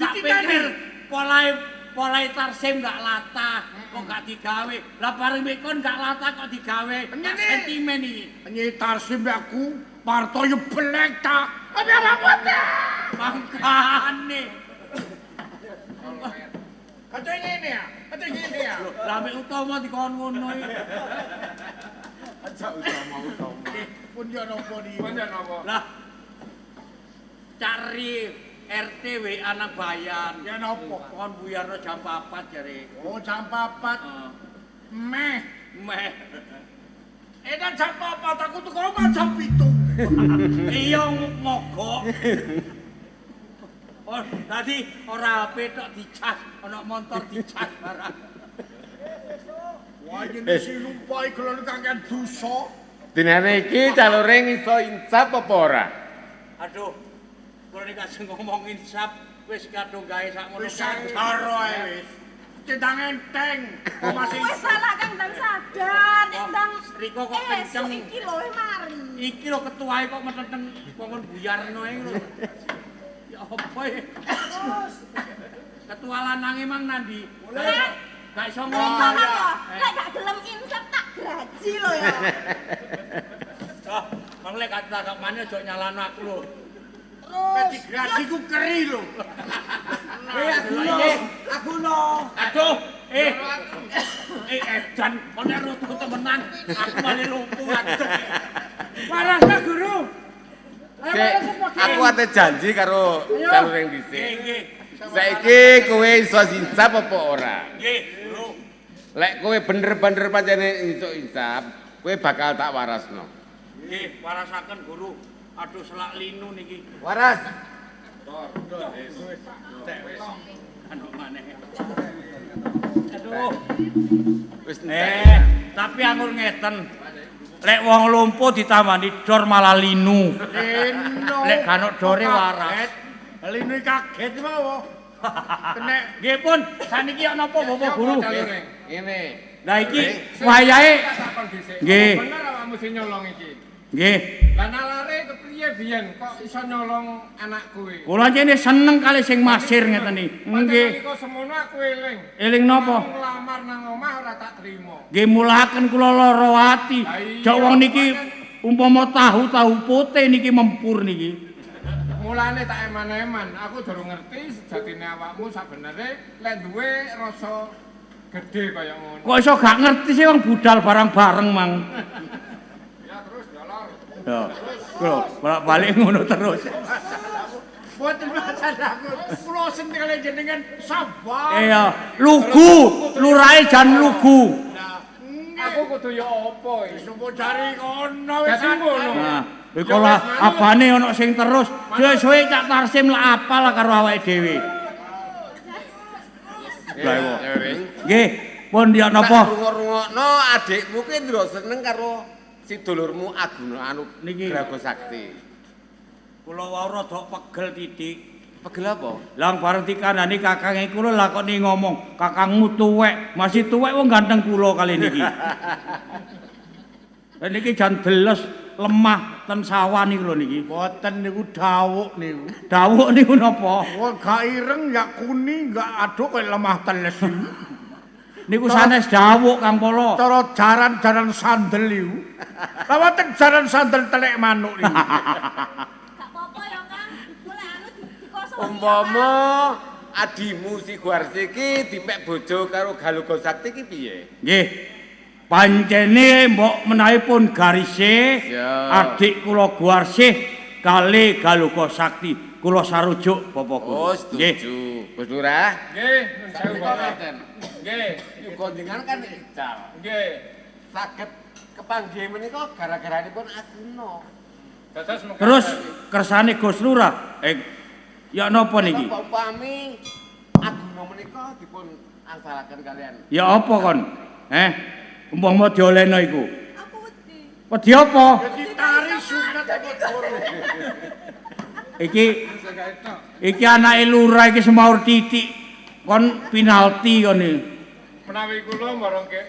Tak pikir polahe Tarsim gak latah, kok gak digawe. Lah bareng mek kon gak latah kok digawe. Sentimen iki. Nyi Tarsim aku Parto yo belek ta. Apa ta? Mangkane. Kate ngene ya, kate ngene ya. Lah mek utama dikon ngono iki. Aja utama-utama. Pun yo napa niki? Pun yo napa? Lah cari RT WA nang Bayan. Ya napa? Kon buyarno jam 4 jare. Oh, jam 4. Meh, meh. Edan jam 4 aku tuku omah jam 7. Iya mogok. Oh, tadi ora HP tok dicas, ana montor dicas barang. Wah, yen sing numpai gelone kakean dosa. Dinane iki Caloring iso insap apa ora? Aduh. Kula nek kajeng ngomong insap wis kadung gawe sakmono. Wis sadar ae wis. Cendang enteng. Kok masih wis salah Kang ndang sadar nek ndang Riko kok kenceng. Iki lho mari. Iki lho ketuae kok metenteng wong buyarno ae lho. Ya apa e? Ketua lanange mang nandi? Gak iso ngomong. Lek gak gelem insap tak graji lho ya. Oh, mang lek gak tanggap maneh aja nyalano aku lho. Pedigrasi ku keri lho. Aku no. Aduh, edan kon nek rutu temenan, aku malah lumpuh aduh. Warasna guru. Aku ate janji karo Caloring dhisik. Nggih, nggih. Saiki kowe iso insap apa ora? Nggih, guru. Lek kowe bener-bener pancene iso insap, kowe bakal tak warasno. Nggih, warasaken guru. Aduh selak linu niki. Waras. Wis. Wis. Anu maneh. Aduh. Wis tapi anggur ngeten. Lek wong lumpuh ditambani dor malah linu. Linu. Lek gak dore waras. Linu kaget mau. Kenek. Nggih pun, saniki yo napa Bapak Guru? Ngene. Lah iki wayahe Takon dhisik. Nggih. Bener awakmu sing nyolong iki. Nggih. Lah nalare Asale kepriye biyen kok iso nyolong anakku iki? Kula jene seneng kali sing masir ngeten iki. Nggih. Nalika semono aku eling. Eling napa? Nglamar nang omah ora tak trimo. Nggih mulaken kula lara ati. Lah iya, Jok wong niki umpama tahu-tahu putih niki mempur niki. Mulane tak eman-eman, aku durung ngerti sejatine awakmu sabenere lek duwe rasa gedhe kaya ngono. Kok iso gak ngerti sih wong budal bareng-bareng mang. Ya terus dolor. Ya. Lho, bolak-balik ngono terus. Mboten masalah aku. Kula seneng kali jenengan sabar. Iya, lugu, lurahe jan lugu. Aku kudu ya apa iki? Sopo jare ngono wis. Dadi ngono. Nah, iku lah abane ana sing terus. Suwe-suwe Cak Tarsim lak apal karo awake dhewe. Lah iya. Nggih, pun ya napa? Tak rungok-rungokno adikmu ki ndelok seneng karo si dulurmu Aguna anu Niki. Grago Sakti. Kula wau rada pegel titik. Pegel apa? Lah bareng dikandani kakange kula lakoni ngomong, kakangmu tuwek, masih tuwek wong ganteng kula kali niki. Lah niki jan deles lemah ten sawah niku lho niki. Mboten niku dawuk niku. Dawuk niku napa? Wong gak ireng, gak kuning, gak aduk kaya lemah teles iku. Niku sanes dawuk Kang Polo. Cara jaran-jaran sandel iku. Lah wonten jaran sandel telek manuk niku. Gak apa-apa ya, Kang. Mulai anu dikosongi. Umpama adimu si Guarsi iki dipek bojo karo Galuga Sakti iki piye? Nggih. Pancene mbok menawi pun garise adik kula Guarsih kali Galuga Sakti. Kula sarujuk Bapak Guru. Oh, setuju. Gus Lurah. Nggih, nun sewu Sakmenika Bapak. ngeten. Nggih, Yuga jenengan kan ical. nggih. Saged kepanggih menika gara-garanipun Aguna. Dados mekaten. Terus kersane Gus Lurah. Ya napa niki? Napa upami Aguna menika dipun angsalaken kalian? Ya apa kon? Umpama diolehno iku. Aku wedi. Wedi apa? Ditari sunat apa durung. Iki anake lurah iki semaur titik. Kon penalti kon iki. Menawi kula mborong ke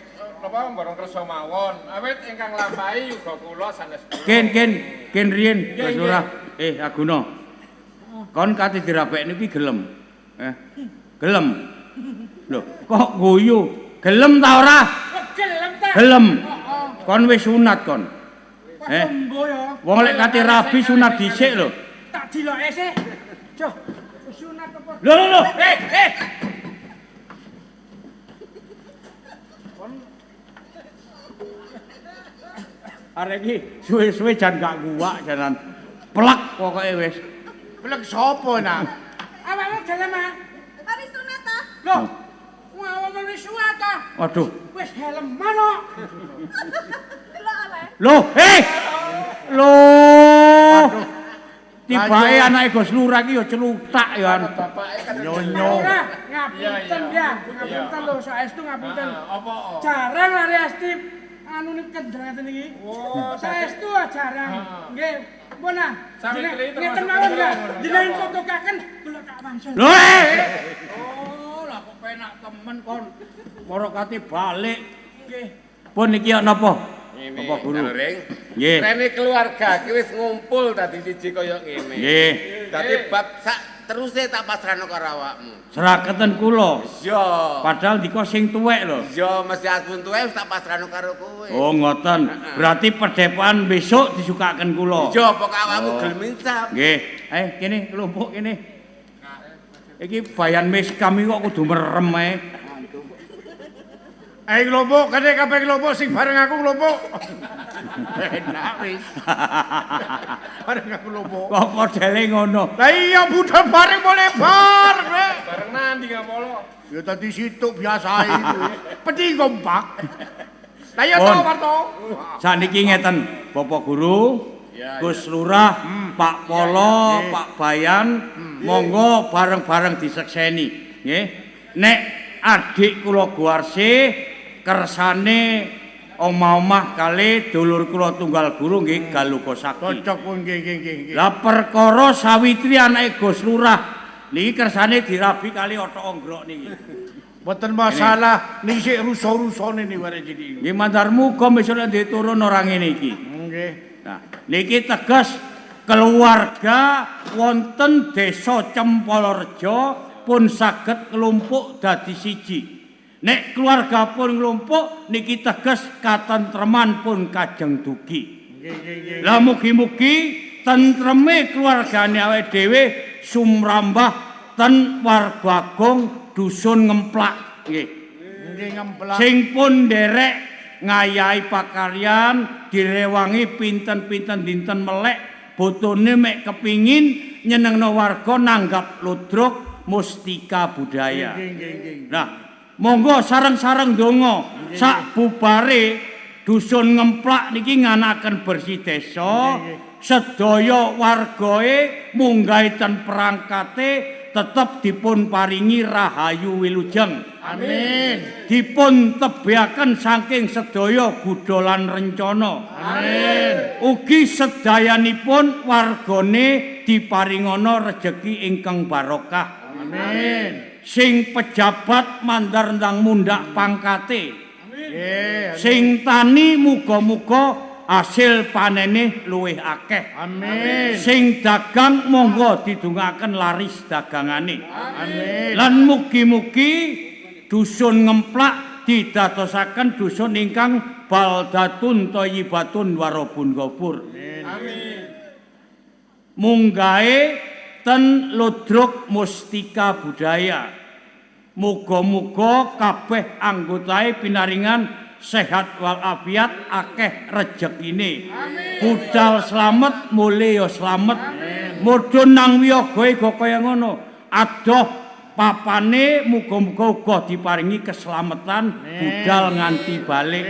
napa mborong kersa mawon. Awit ingkang lampahi uga kula sanes kula. Ken ken ken riyen Gus Lurah. Aguna. Kon kate dirabekne iki gelem. Gelem. Lho, kok guyu? Gelem ta ora? Gelem ta? Gelem. Kon wis sunat kon. Embo ya. Wong lek kate rabi sunat dhisik lho. Tak diloke sih. Duh, sunat apa? Lho lho lho. Arek iki suwe-suwe jan gak kuwak janan. Plek pokoke wis. Plek sapa nak? Awakmu gelem ah? Mari sunat ta? Loh, awakmu wis sunat ta? Waduh. Wis helman kok. Delok oleh. Loh, Loh. Tibake anake Gus Lurah iki ya celutak ya. Nyonyo. Ora, ngapunten ya, ngapunten lho saestu ngapunten. Apa? Jarang lari asti anu niku kendel ngeten iki. Oh, Saestu ah jarang. Nggih, pun ah. Sami kli termasuk Ngeten mawon ya. kendel. Jenengan kotokaken kula tak wangsul. Lho. Oh, lah kok penak temen kon. Moro kate balik. Nggih. Pun iki ya napa? Ngene, Bapak Guru. Ring. Nggih. Rene keluarga ki wis ngumpul dadi siji kaya ngene. Nggih. Dadi bab sak teruse tak pasrahno karo awakmu. Seraketen kula. Iya. Padahal dika sing tuwek lho. Iya, mesti aku tuwe wis tak pasrahno karo kowe. Oh, ngoten. Berarti perdepokan besok disukaken kula. Iya, pokoke awakmu gelem insaf. Nggih. Kene kelompok kene. Iki bayan miskam iki kok kudu merem ae. Kelompok, kene kabeh kelompok sing bareng aku kelompok. Enak wis. Bareng aku kelompok. Kok modele ngono? Lah iya budal bareng boleh bareng rek. Bareng nandi ngapolo? Ya tadi situk biasa itu. Peti kompak. Lah iya to Pun. Warto. Sakniki ngeten, Bapak Guru, Gus Lurah, Pak Polo, Pak Bayan, monggo bareng-bareng disekseni, nggih. Nek adik kula Guarsih kersane omah-omah kali dulur kula tunggal guru nggih Galuga Sakti. Cocok pun nggih nggih nggih. Lah perkara Sawitri anake Gus Lurah niki kersane dirabi kali othok onggrok niki. Mboten masalah niki sik rusa-rusane niku arek cilik. Nggih mandar muga besok nek diturun ora ngene iki. Nggih. Nah, niki tegas Keluarga wonten desa Cempolorejo pun saged nglumpuk dadi siji. Nek keluarga pun nglumpuk niki teges katentreman pun kajeng dugi. Lah mugi-mugi tentreme keluargane awake dhewe sumrambah ten warga agung dusun Ngemplak nggih. Nggih Ngemplak. Sing pun nderek ngayahi pakaryan direwangi pinten-pinten dinten melek botone mek kepingin nyenengno warga nanggap ludruk mustika budaya. Nah, monggo sareng-sareng donga sak bubare dusun Ngemplak niki nganakaken bersih desa, sedaya wargae munggahi ten perangkate tetep dipun paringi rahayu wilujeng. Amin. Dipun tebiaken saking sedaya gudha lan rencana. Amin. Ugi sedayanipun wargane diparingana rejeki ingkang barokah. Amin. Sing pejabat mandar ndang mundhak pangkate. Nggih. Sing tani muga-muga hasil panene luwih akeh. Amin. Sing dagang monggo didongaaken laris dagangane. Amin. Lan mugi-mugi dusun Ngemplak didadosaken dusun ingkang baldatun thayyibatun warabun ghafur. Amin. Munggahe ten ludruk mustika budaya. Muga-muga kabeh anggotae pinaringan sehat walafiat, akeh rejekine. Budal slamet, mule ya slamet. Mudhun nang wiyaga uga kaya ngono. Adoh papane muga-muga uga diparingi keselamatan budal nganti balik.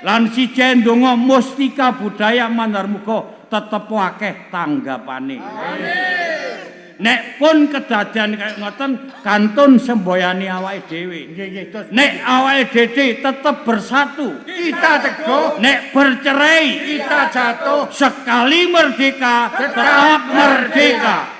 Lan siji ndonga mustika budaya mandar muga tetep akeh tanggapane. Nek pun kedadian kaya ngoten kantun semboyane awake dhewe. Nggih nggih terus. Nek awake dhewe tetep bersatu, Kita teguh, nek bercerai kita jatuh. Sekali merdeka tetap merdeka.